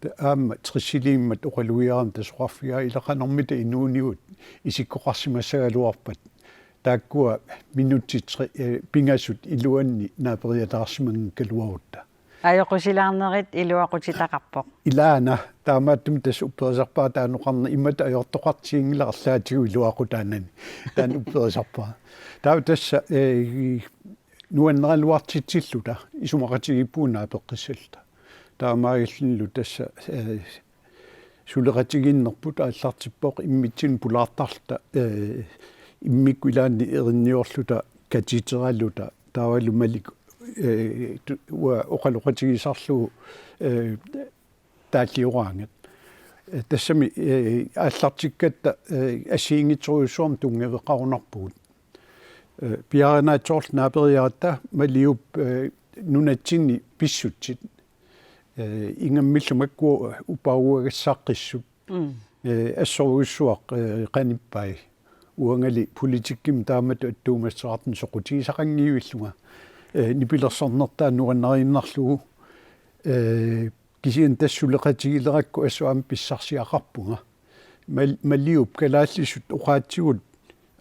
Ta-, aamma tressiliimmat oqalugiarama tassa oqarfigaa ila qanormita inuunigut isikkoqarsimassagaluarpat. Taakkua minutsit tre-, eh, pingasut iluanni naaperiataarsimanngikkaluarutta. Ajoqusilaarnerit iluaqutitaqarpoq. Ilaana, taamaattumik tassa upperisarpara taanna oqarneq imatut ajortoqartiginngilaq arlaatigut iluaqutaanani. Taanna upperisarpara. Taava tassa, eh, nuanneraluartitsilluta, isumaqatigiippugut naapeqqissalluta. Taamaalillunilu tassa, eh, suleqatigiinnerput aallartippoq immitsinnut pulaartarluta, eh, immikkut ilaanni erinniorluta katiteraluta taavalu Malik, eh, tu-, uanga oqaloqatigisarlugu, eh, taallioraangat. Eh, tassami, eh, aallartikkatta, eh, assigiinngitsorujussuarmik tunngaveqarunarpugut. Eh, piaarinaatsoorlu naaperiaratta Maliup, eh, nunatsinni pissutsit. Eh, ingammillu makku upaaguagassaqqissut. Mm. Eh, assorujussuaq, eh, qanippai. Uangali politikkimi taamatut attuumassuartun soqutigisaqanngivillunga. Eh, nipilersornertaa nuannariinnarlugu. Eh, kisianni tassa suleqatigilerakku assut aamma pissarsiaqarpunga. Mal-, Maliup kalaallisut oqaatsigut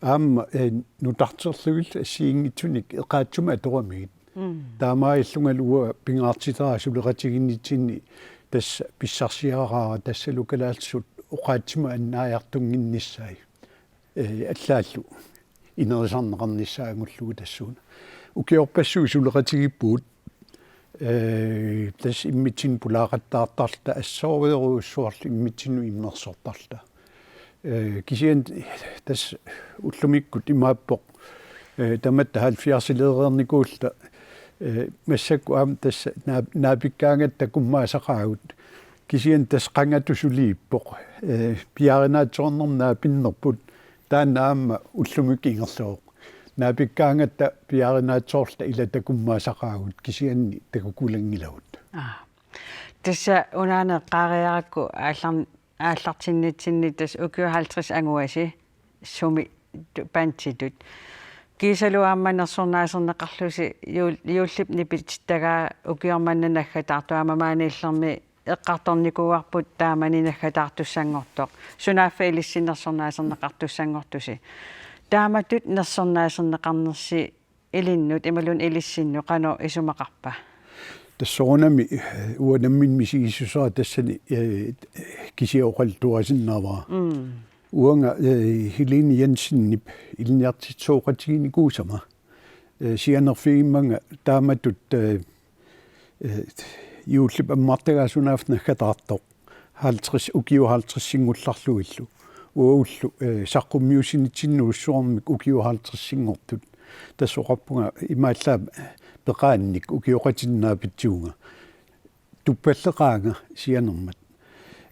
aamma, eh, nutarterlugillu assigiinngitsunik eqaatsumik atoramigit. Mm. Taamaalillungalu uanga pingaartitara suleqatiginnitsinni tassa pissarsiaraara tassalu kalaallisut oqaatsimut annaajartunnginnissaat. Eh, allaallu inerisarneqarnissaat angullugu tassuuna. Ukiorpassuit suleqatigiippugut, eh, tassa immitsinnut pulaaqattaartarluta assorujorujussuarlu immitsinnut immersortarluta. Eh, kisianni tassa ullumikkut imaappoq, eh, tamatta halvfjerdsileereernikuulluta, eh, massakkut aamma tassa naap-, naapikkaangatta takummaassaqaagut. Kisianni tassa qangatut suliippoq. Eh, piaarinaatsoornermi naapinnerput taanna aamma ullumikkut ingerlavoq. Naapikkaangatta piaarinaatsoorluta ila takummaassaqaagut kisianni takukulanngilagut. Aa. Tassa unaana eqqaariarakku aallar-, aallartinnitsinni tassa ukiut halvtreds anguasi sumi tu-, banditut. Kiisalu aamma nersornaaserneqarlusi juul-, juullip nipitittagaa ukioq manna naggataartoq aamma maaniillermi eqqartornikuuarput taamani naggataartussanngortoq. Sunaaffa ilissi nersornaaserneqartussanngortusi. Taamatut nersornaaserneqarnersi ilinnut imaluunniit ilissinnut qanoq isumaqarpa? Tassa soorunami, eh, uanga nammineq misigissusaa tassani, eh, kisiat oqaluttuarisinnaavara. Mm. Uanga, eh, Helene Jensenip ilinniartitsooqatiginikuusama. Eh, sianerfigimmanga taamatut, eh, eh, juullip ammartagaa sunaaffa naggataartoq. Halvtreds, ukiut halvtredsinngullarlugillu. Uagullu, eh, saqqummiussinitsinnut ussuarmik ukiut halvtredsinngortut. Tassa oqarpunga imaallaat peqaannik ukioqatinnit naapitsivunga. Tuppalleqaanga sianermat.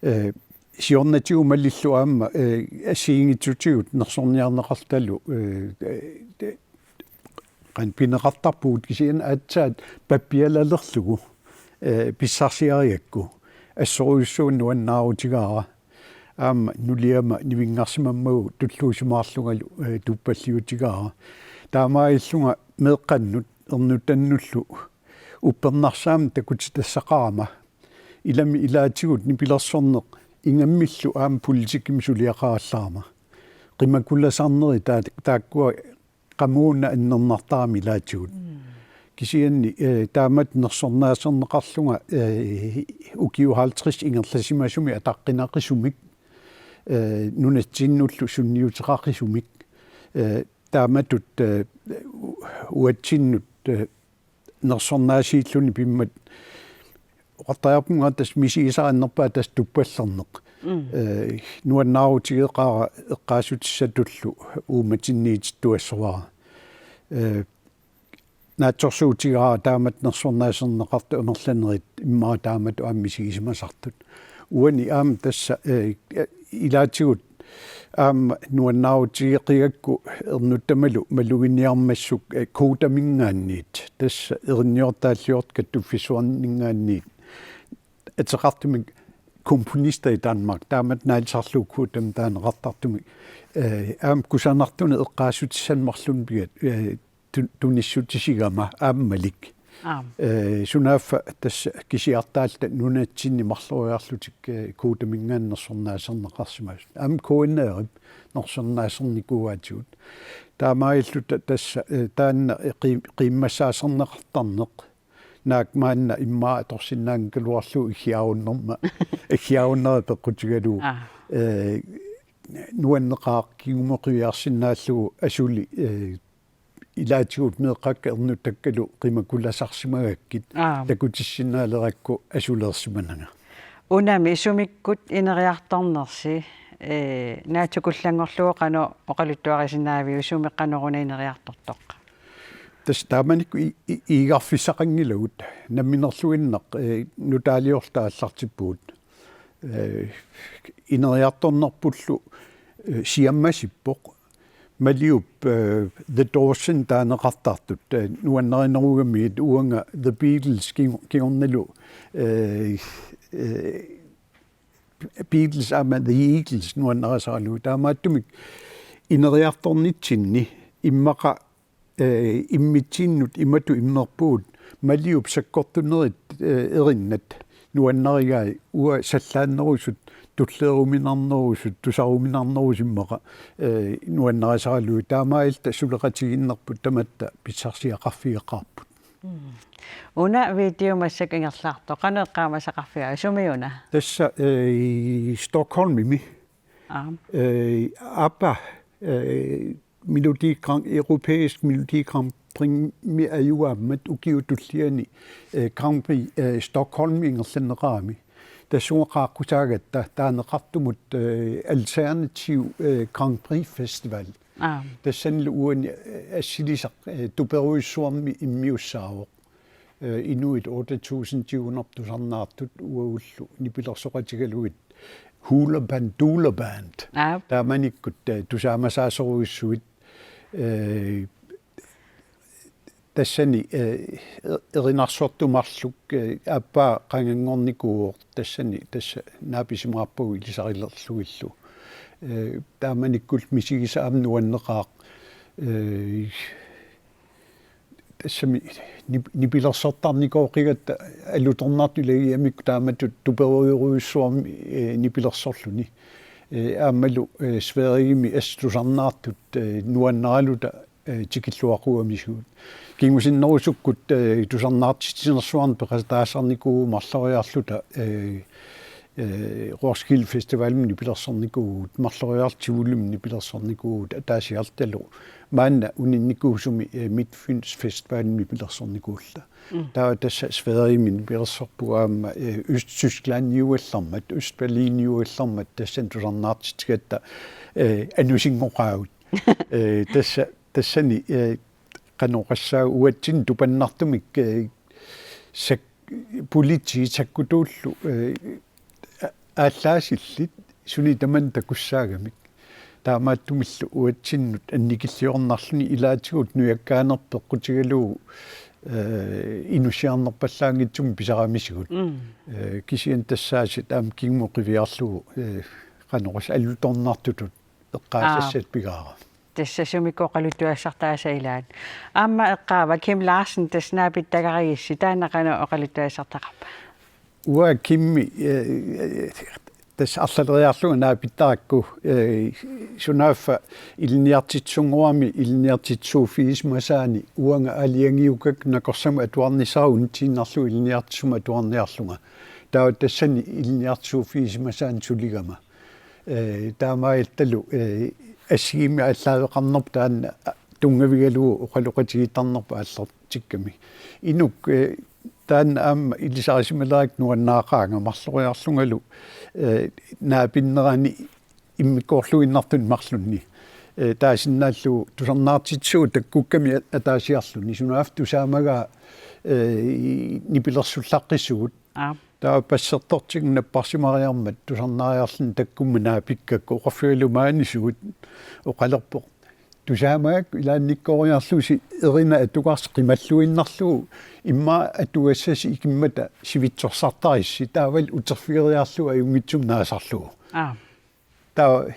Eh, siornatigut malillugu aamma, eh, assigiinngitsutigut nersorniarneqarlutalu, eh, eh, qanoq pineqartarpugut kisianni aatsaat pappialalerlugu, eh, pissarsiarigakku. Assorujussuaq nuannaarutigaara. Aamma nuliama nivinngarsimammagu tulluusimaarlungalu, eh, tuppalliutigaara. Taamaalillunga meeqqannut ernuttannullu uppernarsaammik takutitassaqarama. Ilami ilaatigut nipilersorneq ingammillu aamma politikkimik suliaqarallarama. Qimakkulasarneri taa-, taakkua qamuuna annernartarami ilaatigut. Mm. Kisianni, eh, taamatut nersornaaserneqarlunga, eh, ukiut halvtreds ingerlasimasumik ataqqinaqisumik, eh, nunatsinnullu sunniuteqaqisumik, eh, taamatut, eh, u-, uatsinnut, eh, nersornaasiilluni pimmat oqartariaqarpunga tassa misigisara annerpaaq tassa tuppallerneq. Mm. Eh, nuannaarutigeqaara eqqaassutissatullu uummatinniitittuassavara. Eh, naatsorsuutigaara taamatut nersornaaserneqartut amerlanerit immaqa taamatut aamma misigisimasartut. Uani aamma tassa, eh, ilaatigut aamma nuannaarutigeqigakku ernuttamalu maluginiarmassuk, eh, Kodaminngaanniit. Tassa erinniortaalliortut kattuffissuarninngaanniit. Ateqartumik komponister i Danmark. Taamatut naalisarlugu Kodami taaneqartartumik. Eh, aamma kusanartunik eqqaassutissanik marlunnik pigaat, eh, tu-, tunissutisigama aammalik. Aam. Eh, sunaaffa tassa kisiartaalluta nunatsinni marloriarlutik, eh, Kodaminngaanniit nersornaaserneqarsimasut. Aamma K N R-ip nersornaasernikuuaatigut. Taamaalilluta tassa, eh, taanna, eh, qi-, qiimmassaaserneqartarneq. Naak maanna immaqa atorsinnaanngikkaluarlugu iggiarunnerma. Iggiarunnera peqqutigalugu. Aa. Eh, nuanneqaaq kingumut qiviarsinnaallugu asuli, eh, ilaatigut meeqqakka ernuttakkalu qimakkulasarsimagakkit. Aap. Takutissinnaalerakku asuleersimananga. Unami sumikkut ineriartornersi, eh, naatsukullanngorlugu qanoq oqaluttuarisinnaaviuk, sumi qanoruna ineriartortoq? Tassa taamanikkut i-, i-, iigarfissaqanngilagut namminerluinnaq, eh, nutaaliorluta aallartippugut. Eh, ineriartornerpullu, eh, siammasippoq. Maliup, eh, The Doors-inik taaneqartartut, eh, nuannarinerugamigit, uanga The Beatles ki-, kingornalu, eh, eh, Beatles aamma The Eagles nuannarisaralugu. Taamaattumik ineriartornitsinni immaqa, eh, immitsinnut imatut immerpugut, Maliup sakkortunerit, eh, erinnat nuannarigai, uanga sallaannerusut, tulleeruminarnerusut, tusaruminarnerusut immaqa, eh, nuannarisaralugu. Taamaalilluta suleqatigiinnerput tamatta pissarsiaqarfigeqaarput. Mm. Una video massakkut ingerlaartoq, qanoq eqqaamasaqarfigaava, sumi una? Tassa, eh, Stockholmimi. Aap. Eh, ABBA, eh, Melodi Grand, europæisk Melodi Grand Prix-mi ajugaammat ukiup tulliani, eh, Grand Prix, eh, Stockholm ingerlanneqarami. Tassunga qaaqqusaagatta taaneqartumut, eh, Alternativ, eh, Grand Prix Festival. Aap. Tassanilu uani, eh, assilisaq, eh, tuperujussuarmi immiussaavoq. Eh, inuit otte tusind to hundrede tusarnaartut uagullu nipilersoqatigalugit Hula Band, Dula Band. Aap. Taamanikkut, eh, tusaamasaasorujussuit, eh, tassani, eh, e-, erinarsortut marluk, eh, aappaa qanganngornikuuvoq tassani, tassa naapisimaarpagut ilisarilerlugillu. Eh, taamanikkullu misigisaq aamma nuanneqaaq. Eh, tassami nip-, nipilersortarnikooqigatta alutornartut ilagigamikku taamatut tuperujorujussuarmi, eh, nipilersorluni. Eh, aammalu, eh, Sverigemi assut tusarnaartut, eh, nuannaraluta, eh, tikilluaqqugamisigut. Kingusinnerusukkut, eh, tusarnaartitsinersuarnik peqataasarnikuuvugut marloriarluta, eh, eh, Roskilde Festivalimi nipilersornikuuvugut, marloriarluta Tivolimi nipilersornikuuvugut, ataasiarlutalu maanna uninnikuusumi, eh, Midtfyns Festivalimi nipilersornikuulluta. Mm. Taava tassa Sverigemi nipilersorpugut aamma, eh, Østtysklandiugallarmat, Østberliniugallarmat tassani tusarnaartitsigatta, eh, anusinngoqaagut. Eh, tassa, tassani, eh, qanoq oqassaanga, uatsinnut tupannartumik, eh, sak-, politiit sakkutuullu, eh, a-, aallaasillit suni tamanna takussaagamik. Taamaattumillu uatsinnut annikilliornarluni, ilaatigut nujakkaaneq peqqutigalugu, eh, inussiarnerpallaanngitsumik pisaramisigut. Mm. Eh, kisianni tassaasiit aamma kingumut qiviarlugu, eh, qanoq oqas-, alutornartutut eqqaasassat Aap. pigaara. Tassa sumik oqaluttuassartaasa ilaat. Aamma eqqaava Kim Larsen, tassa naapittagarigissi, taanna qanoq oqaluttuassartaqarpa? Uanga Kimmi, eh, tassa arlaleriarlunga naapittarakku, eh, sunaaffa ilinniartitsisunngorami ilinniartitsisuuffigisimasuani uanga aalajangiukkakkit nakorsamut atuarnissara unittiinnarlugu ilinniartitsisumut atuarniarlunga. Taava tassani ilinniartitsisuuffigisimasuani suligama. Eh, taamaalilluta, eh, assigiimmik aallaaveqarnerput taanna tunngavigalugu oqaloqatigiittarnerput aallartikkami. Inuk, eh, taanna aamma ilisarisimalerakkit nuannaaqaanga marloriarlungalu, eh, naapinnerani immikkoorluinnartuni marlunni. Eh, taasinnaallugu tusarnaartitsisugut takkukkami a-, ataasiarluni. Sunaaffa tusaamagaa, eh, nipilersullaqqissugut. Aap. Taava passertortigut napparsimariarmat tusarnaariarluni takkummat naapikkakku oqarfigalugu maani suut oqalerpoq: Tusaamagakku ilaannikkooriarlusi erinat atugarsi qimalluinnarlugu, immaqa atugassasi ikimmata sivitsorsartarissi, taavalu uterfigeriarlugu ajunngitsumik naasarlugu. Aap. Taava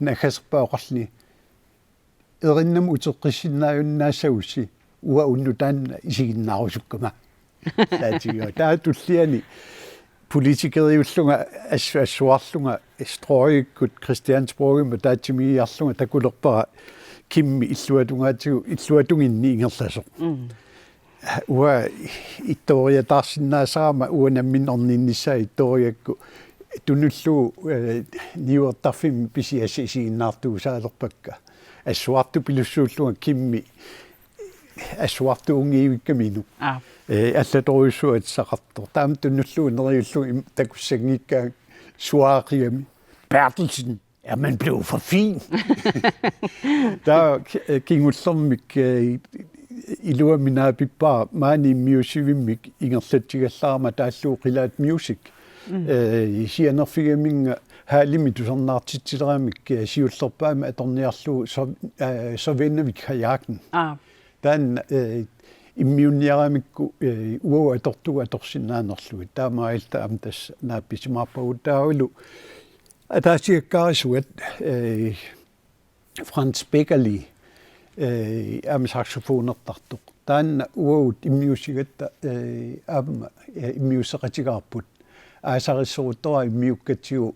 naggaserpaa oqarluni: Erinnamut uteqqissinnaajunnaassagusi, uanga unnuk taanna isiginnaarusukkama. Saatigiga. Taava tulliani politikeriullunga assu-, assuarlunga Strøgikkut Christiansborgimut ataatsimiigiarlunga takulerpara Kimmi illuatungaatigut, illuatunginni ingerlasoq. Mm. Uanga ittooriataarsinnaasarama uanga nammineq orninnissaa ittoorigakku tunullugu, eh, niuertarfimmi pisiassat isiginnaartuusaalerpakka. Assuartupilussuullunga Kimmi assuartuunngivikkami inuk. Aap. Eh, allatorujussuaq atisaqartoq. Taama tunullugu neriullunga im-, takussanngikkaangat suaaqigami: Berthelsen, er man blevet for fin? Taava ki-, eh, kingullermik, eh, iluamik naapippara maani immiussivimmik ingerlatsigallarama taallugu Qilaat Music. Mm. Eh, sianerfigaminnga Haalimi tusarnaartitsileramik, eh, siullerpaamik atorniarlugu sov-, eh, Sovjenervikhajakken. Aa. Taanna, eh, immiunniaramikku, eh, uagut atortugut atorsinnaanerlugit. Taamaalilluta aamma tassa naappisimaarpagut taavalu ataasiakkaarisuat, eh, Franz Beckerli, eh, aamma saxofonertartoq. Taanna uagut immiussigatta, eh, aamma, eh, immiusseqatigaarput. Aasarissoruttoraq immiukkatsigu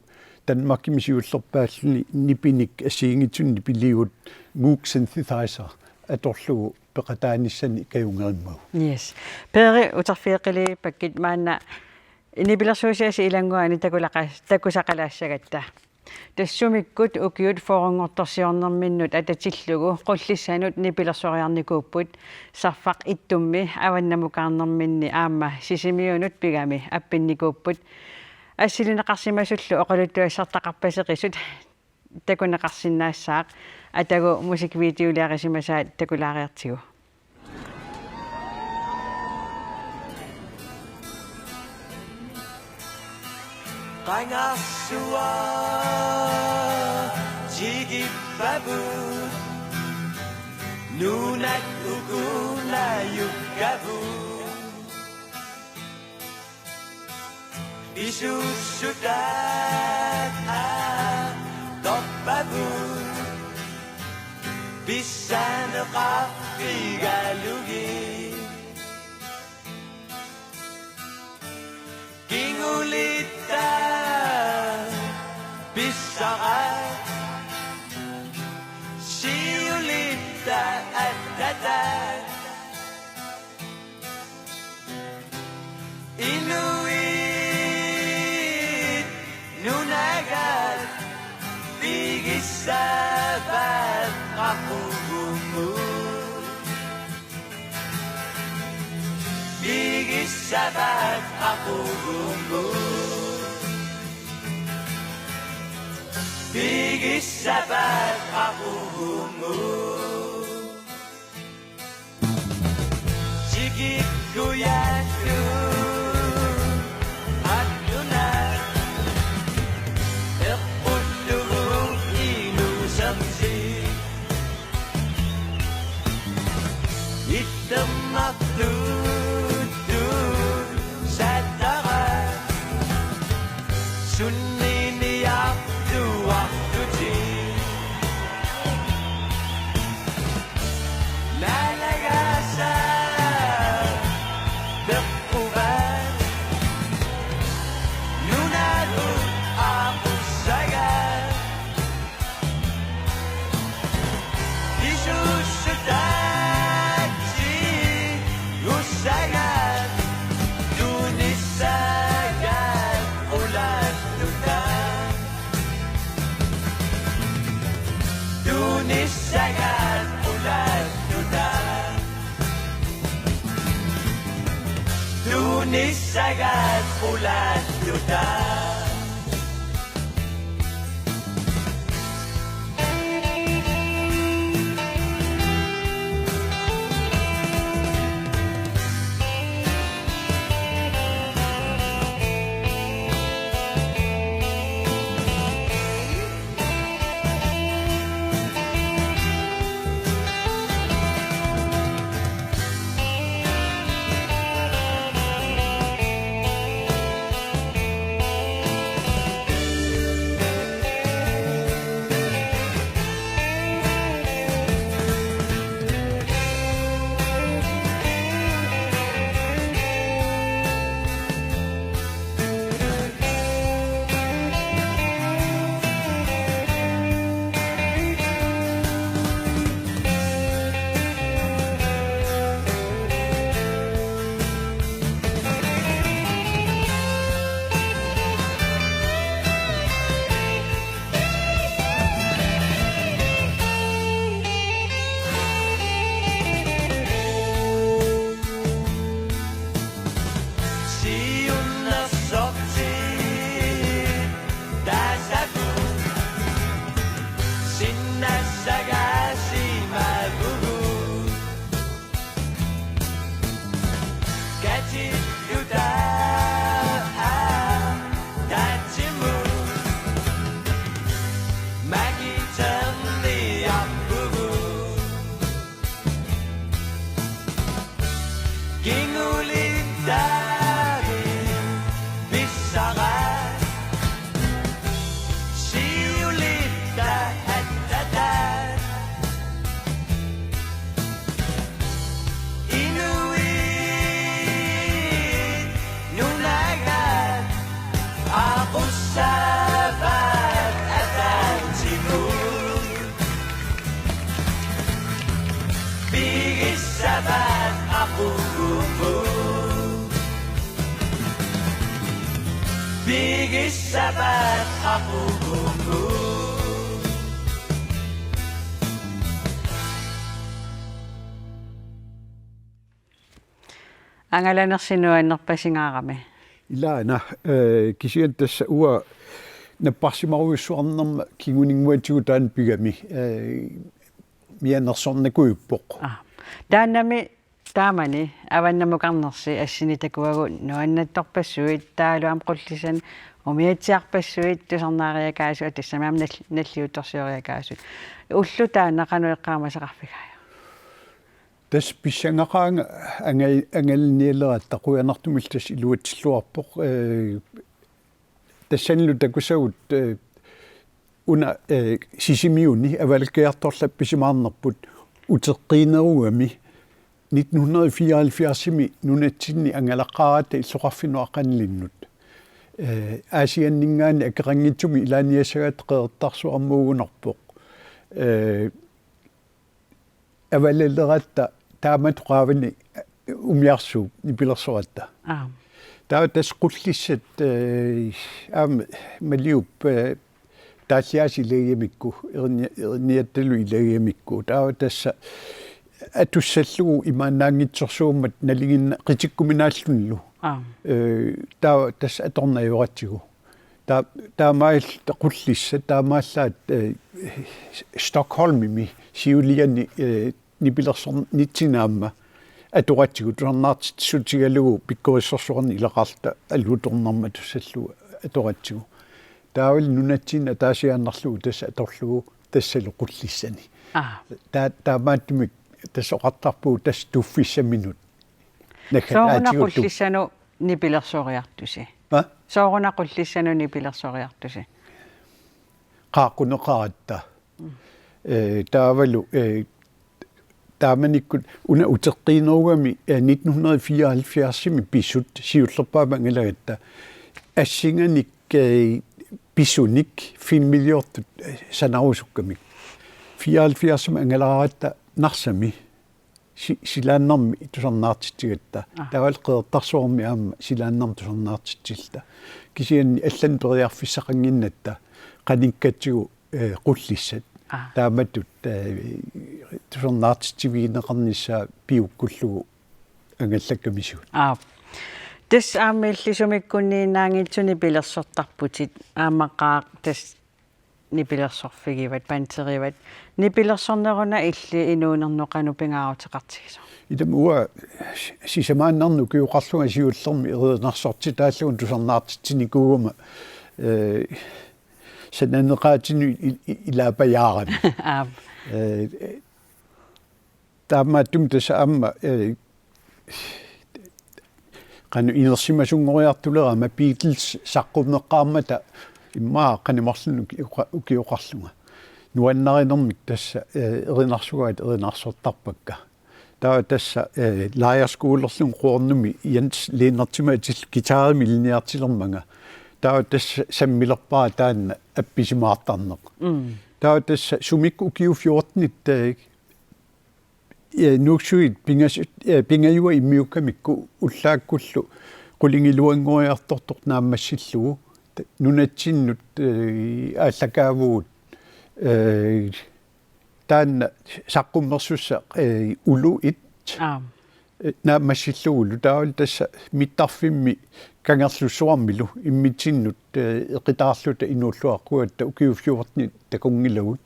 Danmarkimi siullerpaalluni nipinik assigiinngitsunik nipiliut Moog synthesizer atorlugu peqataanissani kajungerimmagu. Yes. Peeri uterfigeqqilipakkit maanna nipilersuusiasi ilannguani takulaqa-, takusaqalaassagatta. Tassumikkut ukiut fyrrenngortorsiornerminnut atatillugu Qullissanut nipilersoriarnikuupput, Sarfaq Ittummi avannamukaarnerminni aamma Sisimiunut pigami appinnikuupput. Assilineqarsimasullu oqaluttuassartaqarpaseqisut takuneqarsinnaassaaq, atagu musikvideoliarisimasaat takulaariartigu. Qangarsua tikippavut, nunat ukunajukkavut. Isussutaat atorpavut, pissaneqarfigalugit. Kingulitta pissara, siulitta attata. Inuit nunagat pigissavat qaqugumut. Pigissavat qaqugumut. Pigissavat qaqugumut. Tikikkujattu attunat eqqullugu inuusertik. Itternartuuttut sattara sunniniartuartutit. Naalagaasa peqquvat nunatut aaqussagat. Isussutaatsi ussagat tunissagat qulattuta. Tunissagat qulattuta. Tunissagat qulattuta. Angalanersi nuannerpasingaarami. Ilaana, eh, kisianni tassa uanga napparsimarujussuarnerma kinguninnguatigut taanna pigami, eh, mianersornikuuvoq. Ah. Taannami taamani avannamukarnersi assini takuagut nuannattorpassuit taavalu aamma Qullissanut umiatsiarpassuit tusarnaariakaasut tassami aamma nal-, nalliuttorsioriakaasut. Ulloq taanna qanoq eqqaamasaqarfigaajuk? Tassa pissangaqaanga angal-, angalanialeratta qujanartumillu tassa iluatsilluarpoq, eh, tassanilu takusagut, eh, una, eh, Sisimiuni Avalakkiartorlu appisimaarnerput uteqqiinerugami nitten hundrede fireoghalvfjerdsimi nunatsinni angalaqqaaratta illoqarfinnut aqqanilinnut. Eh, Aasianninngaanniit akeqanngitsumik ilaaniassagatta Qeqertarsuarmiuugunarpoq. Eh, Avalaleratta taamatut qaavani umiarsuup nipilersoratta. Aap. Taava tassa Qullissat, eh, aamma Maliup, eh, taalliaasiit ilagigamikku, erinni-, erinniattalu ilagigamikku. Taava tassa atussallugu imaannaanngitsorsuummat nalinginna-, qitikkuminaallunilu. Aap. Eh, taava tassa atorneq ajoratsigu. Ta-, taamaalilluta Qullissat, taamaallaat, eh, Stockholmimi siuliani, eh, nipilersornitsinni aamma atoratsigu tusarnaartitsissutigalugu pikkorissorsuarnik ilaqarluta alutornarmat atussallugu atoratsigu. Taavalu nunatsinni ataasiaannarlugu tassa atorlugu tassalu Qullissani. Aa. Ta-, taamaattumik tassa oqartarpugut tassa tuffissaminut. Sooruna naggataatigullu. Qullissanut nipilersoriartusi? Hva? Sooruna Qullissanut nipilersoriartusi? Qaaqquneqaratta. Mm. Eh, taavalu, eh, taamanikkut una uteqqiinerugami, eh, nitten hundrede fireoghalvfjerdsimi pisut siullerpaamik angalagatta. Assinganik, eh, pisunik filmiliortut, eh, sanarusukkamik. Fireoghalvfjerdsimi angalaratta Narsami si-, silaannarmi tusarnaartitsigatta. Aa. Taavalu Qeqertarsuarmi aamma silaannarmi tusarnaartitsilluta. Kisianni allanut periarfissaqannginnatta qanikkatsigu, eh, Qullissat. Aa. Taamatut, eh, tusarnaartitsivigineqarnissaa piukkullugu angallakkamisigut. Aap. Tassa aamma illit sumikkunniinnaanngitsut nipilersortarputit, aammaqaaq tassa nipilersorfigivat, panterivat. Nipilersorneruna illit inuunernut qanoq pingaaruteqartigisoq? Ilami uanga si-, sisamaannarnik ukioqarlunga siullermik erinarsortitaallugu tusarnaartitsinikuugama, eh, sananeqaatinut i-, i-, ilaapajaarami. Aap. Eh, Taamaattumik tassa aamma, eh, qanoq inersimasunngoriartulerama Beatles saqqummeqqaarmata immaqa qanoq marlunnik ukioqa-, ukioqarlunga. Nuannarinermik tassa, eh, erinarsugaat erinarsortarpakka. Taava tassa, eh, lejrskolerlunga Quornumi Jens Lennertimik atillugu guitarimik ilinniartilermanga. Taava tassa sammilerpara taanna appisimaartarneq. Mm. Taava tassa sumikkut ukiut fjortenit, eh, eh, Nuuksuit pingas-, eh, pingajua immiukkamikku ullaakkullu qulingiluanngoriartortoq naammassillugu ta-, nunatsinnut, eh, aallakaavugut, eh, taanna saqqummersussaq, eh, Ulu et. Aap. Eh, naammassillugulu taavalu tassa mittarfimmi Kangerlussuarmilu immitsinnut, eh, eqitaarluta inuulluaqqugatta ukiut fjortenit takunngilagut.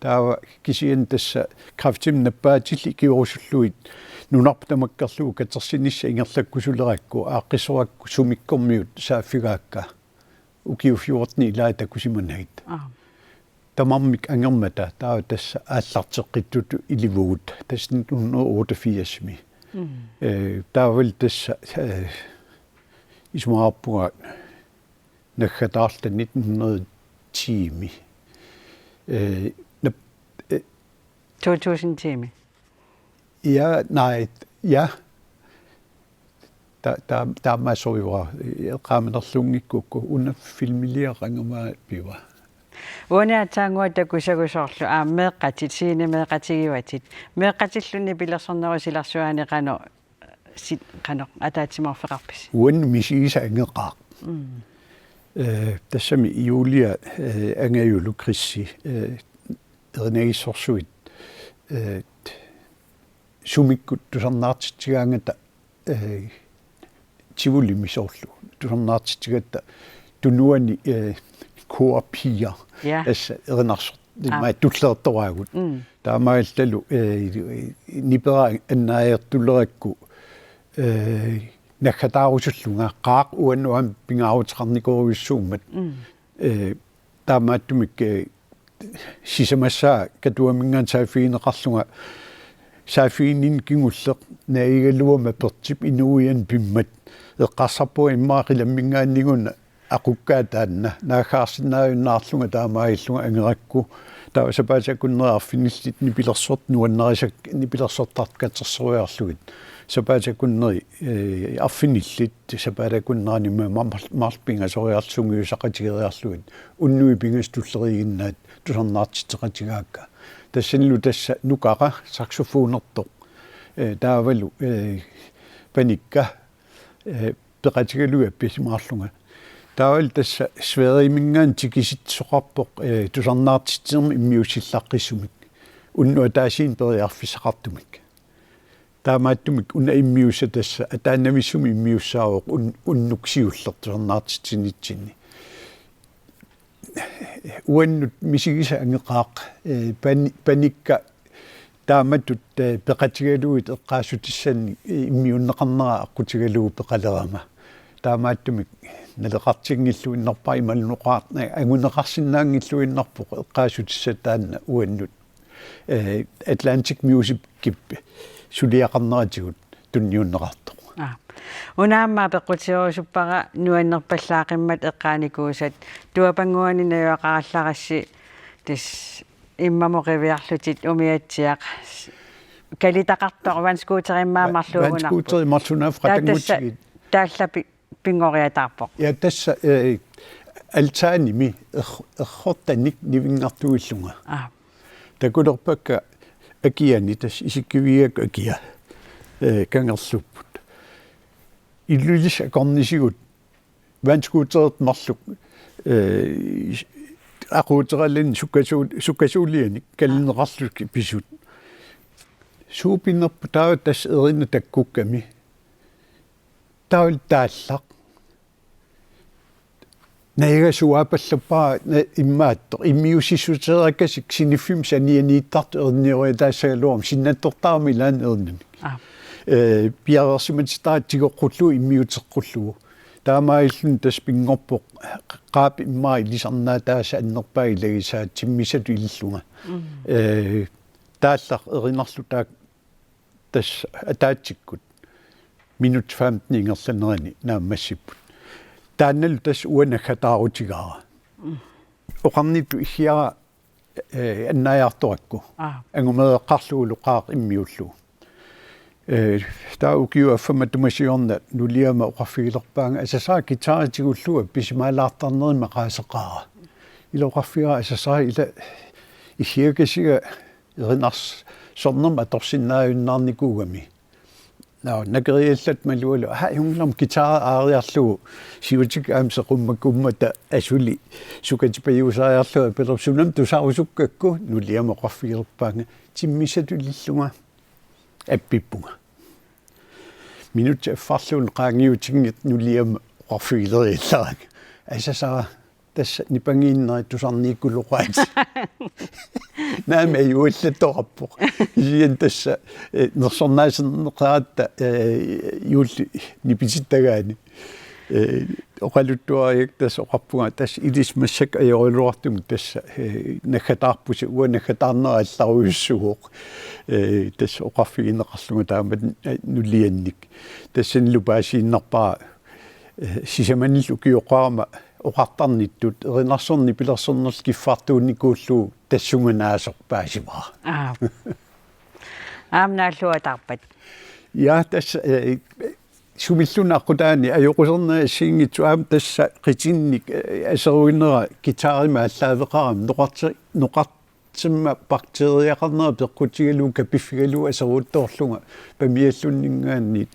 Taava kisianni tassa kræftimik nappaatillit ikiorusullugit nunarput tamakkerlugu katersinissaq ingerlakkusulerakku aaqqissorakku sumikkormiut saaffigaakka. Ukiut fjortenit ilaat takusimanagit. Aap. Tamarmik angermata taava tassa aallarteqqittutut ilivugut tassa nitten hundrede otteogfirsimi. Mm. Eh, taavalu tassa, eh, isumaqarpunga naggataarluta nitten hundrede timi. Eh, nap-, eh, to tusind timi? Ja, nej, ja. Ta-, ta-, taamaassorujuara, eqqaamanerlunngikkukku una filmiliaqangama piva. Uani aatsaannguaq takusagut soorlu aamma meeqqatit, scenemeeqatigivatit. Meeqqatillu nipilersornerup silarsuani qanoq, sit-, qanoq ataatsimoorfeqarpisi? Uannut misigisaq angeqaaq. Mm. Eh, tassami Julia, eh, angajulu Krissi, eh, erinagissorsuit, eh, sumikkut tusarnaartitsigaangata, eh, Tivolimi soorlu tusarnaartitsigatta tunuani, eh, K P-a. Ja. Tassa erinarsortut, Aa. Immaqa tulleertoraagut. Mm. Taamaallalu, eh, nipera annaajartulerakku, eh, naggataarusullunga qaaq uannut aamma pingaaruteqarnikuujussuummat. Mm. Eh, taamaattumik, eh, sisamassaa Katuaminngaanniit saaffigineqarlunga saaffiginninneq kingulleq naagaluama Pertip inuuianut pimmat eqqarsarpunga immaqa qilamminngaanniit una aqukkaa taanna naaggaarsinnaajunnaarlunga taamaallunga angerakku taava sapaatip akunneri arfinillit nipilersortut nuannarisakka nipilersortartut katersoriarlugit sapaatip akunneri, eh, arfinillit sapaatip akunneranimi ma-, ma-, marluk pingasoriarlugit sungiusaqatigeriarlugit unnuit pingasut tulleriiginnaat tusarnaartitseqatigaakka. Tassanilu tassa nukara saxofonertoq, eh, taavalu, eh, panikka, eh, peqatigalugit appisimaarlunga. Taavalu tassa Sverigeminngaanniit tikisitsisoqarpoq, eh, tusarnaartitsinermi immiussillaqqissumik. Unnuk ataasiinnaq periarfissaqartumik. Taamaattumik una immiussaq tassa ataannavissumik immiussaavoq un-, unnuk siulleq tusarnaartitsinitsinni. Uannut misigisaq angeqaaq, eh, pani-, panikka taamatut, eh, peqatigalugit eqqaassutissannik, eh, immiunneqarnera aqqutigalugu peqalerama. Taamaattumik naleqartinngilluinnarpara imaluunniit oqaar-, anguneqarsinnaanngilluinnarpoq eqqaassutissaq taanna uannut, eh, Atlantic Musicip suliaqarneratigut tunniunneqartoq. Aa. Una aamma apeqqutigerusuppara nuannerpallaaqimmat eqqaanikuusat tuapannguani najugaqarallarassi tassa immamut qiviarlutit umiatsiaq kalitaqartoq vandscooterimmaa Va-, marluugunarpoq. Vandscooteri marlunaaffik Taa tassa qatanngutsigit. Taallapi pinngoriataarpoq. Ja, tassa, eh, altanimi er-, errortanik nivinngartuillunga. Aa. Takulerpakka akiani tassa isikkivigigakkit akia, eh, kangerlupput. Ilulissat akornisigut vandscooterit marluk, eh, aquuteralanik sukkasu-, sukkasuulianik kalineqarlugit pisut. Suupinerpu taava tassa erinaq takkukkami. Taavalu taallaq. Najaga suaapallappara na-, immaattoq. Immiussissuteerakkasik siniffimmi sanianiittartut ernioriataassagaluarmat sinnattortarami ilaanni ernamik. Aa. Eh, piareersimatitara tigoqqullugu immiuteqqullugu. Taamaalilluni tassa pinngorpoq qaap immaqa ilisarnaataasa annerpaaq ilagisaa timmissatut ilillunga. Mm. Eh, taallaq erinarlu taak- tassa ataatsikkut minutsit femten ingerlanerani naammassipput. Taannalu tassa uanga naggataarutigaara. Oqarnittut iggiara, eh, annaajartorakku. Aa. Angumereqqarlugulu qaaq immiullugu. Eh, taava ukiup affaa matuma siorna nuliama oqarfigilerpaanga asasara guitari tigullugu appisimaalaartarneri maqaaseqaara. Ila oqarfigaara asasara ila iggiakasiga erinars-, sornermik atorsinnaajunnaarnikuugami. Naa, nakeriallat malugalu, aa, junglum guitari aariarlugu, siutik aamma seqummakkummata asuli, sukatipajuusariarlugu, apelersunam tusarusukkakku, nuliama oqarfigilerpaanga, timmissatut ilillunga, appippunga. Minutsit affarluunniit qaangiutinngitsoq nuliama oqarfigileriallaranga. Asasara, tassa nipangiinneri tusarniikkuloqaat. Naamik ajuallattoqarpoq. Kisianni tassa, eh, nersornaaserneqaratta, eh, juulli nipitittagaani. Eh, oqaluttuarigakkit tassa oqarpunga tassa ilissi massakkut ajoraluartumik tassa, eh, naggataarpusi uanga naggataarnera allarujussuuvoq. Eh, tassa oqarfigineqarlunga taamatut, eh, nuliannik. Tassanilu paasiinnarpara, eh, sisamanillu ukioqqaarama oqartarnittut erinarsorneq nipilersornerlu kiffartuunikuullugu tassunga naasoq paasivara. Aa. Aamma naalluataarpat. Ja, tassa, eh, sumilluunniit aqqutaani ajoqusernerit assigiinngitsut aamma tassa qitinnik, eh, aseruinera guitarimik aallaaveqarami noqarti-, noqartimma bakteeriaqarnera peqqutigalugu kapiffigalugu aseruttoorlunga pamiallunninngaanniit.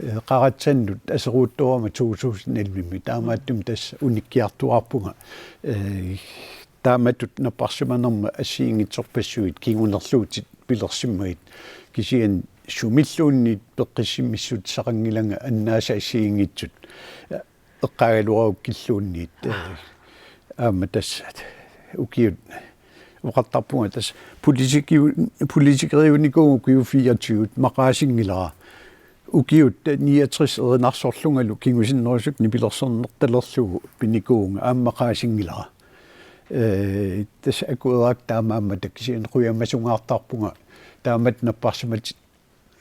Eh, qaratsannut aseruuttorama to tusind elleve-mi, taamaattumik tassa unikkiartuaarpunga. Eh, taamatut napparsimanerma assigiinngitsorpassuit kingunerluutit pilersimmagit, kisianni sumilluunniit peqqissimissutissaqanngilanga annaasat assigiinngitsut, eh, eqqaagaluarukkilluunniit, eh, aamma tassa ukiut oqartarpunga tassa politiki-, politikeriunikuuvunga ukiut fireogtyve maqaasinngilara. Ukiut niogtres erinarsorlungalu kingusinnerusukkut nipilersornertalerlugu pinikuuvunga, aamma maqaasinngilara. Eh, tassa akueraakka taamaammata, kisianni qujamasungaartarpunga taamatut napparsimat-,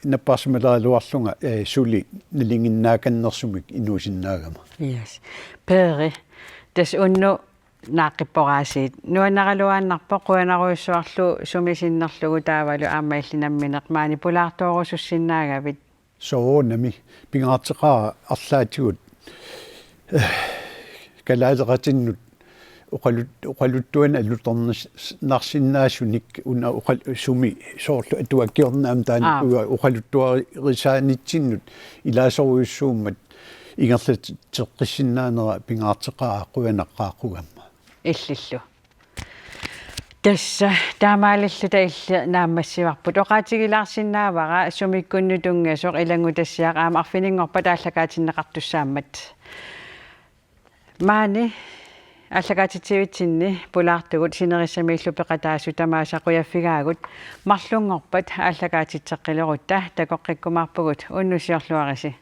napparsimaleraluarlunga, eh, suli nalinginnaakannersumik inuusinnaagama. Yes. Peeri, tassa unnuk naaqqipporaasiit. Nuannaraluaannarpoq, qujanarujussuarlu sumi sinnerlugu taavalu aamma illit nammineq maani pulaartoorusussinnaagavit. Soorunami, pingaarteqaara arlaatigut, eh, kalaaleqatinnut oqalut-, oqaluttuanik alutornas-, narsinnaasunik una oqal-, sumi soorlu atuakkiornera aamma taanna. Aap. Uanga oqaluttuarisaanitsinnut ilaasorujussuummat ingerlateqqissinnaanera pingaarteqaara, qujanaq qaaqqugamma. Illillu. Tassa taamaalilluta illit naammassivarput. Oqaatigilaarsinnaavara sumikkunnut tunngasoq ilanngutassiaq aamma arfininngorpat aallakaatinneqartussaammat. Maani aallakaatitsivitsinni pulaartugut sinerissamiillu peqataasut tamaasa qujaffigaagut. Marlunngorpat aallakaatitseqqilerutta takoqqikkumaarpugut, unnussiorluarisi.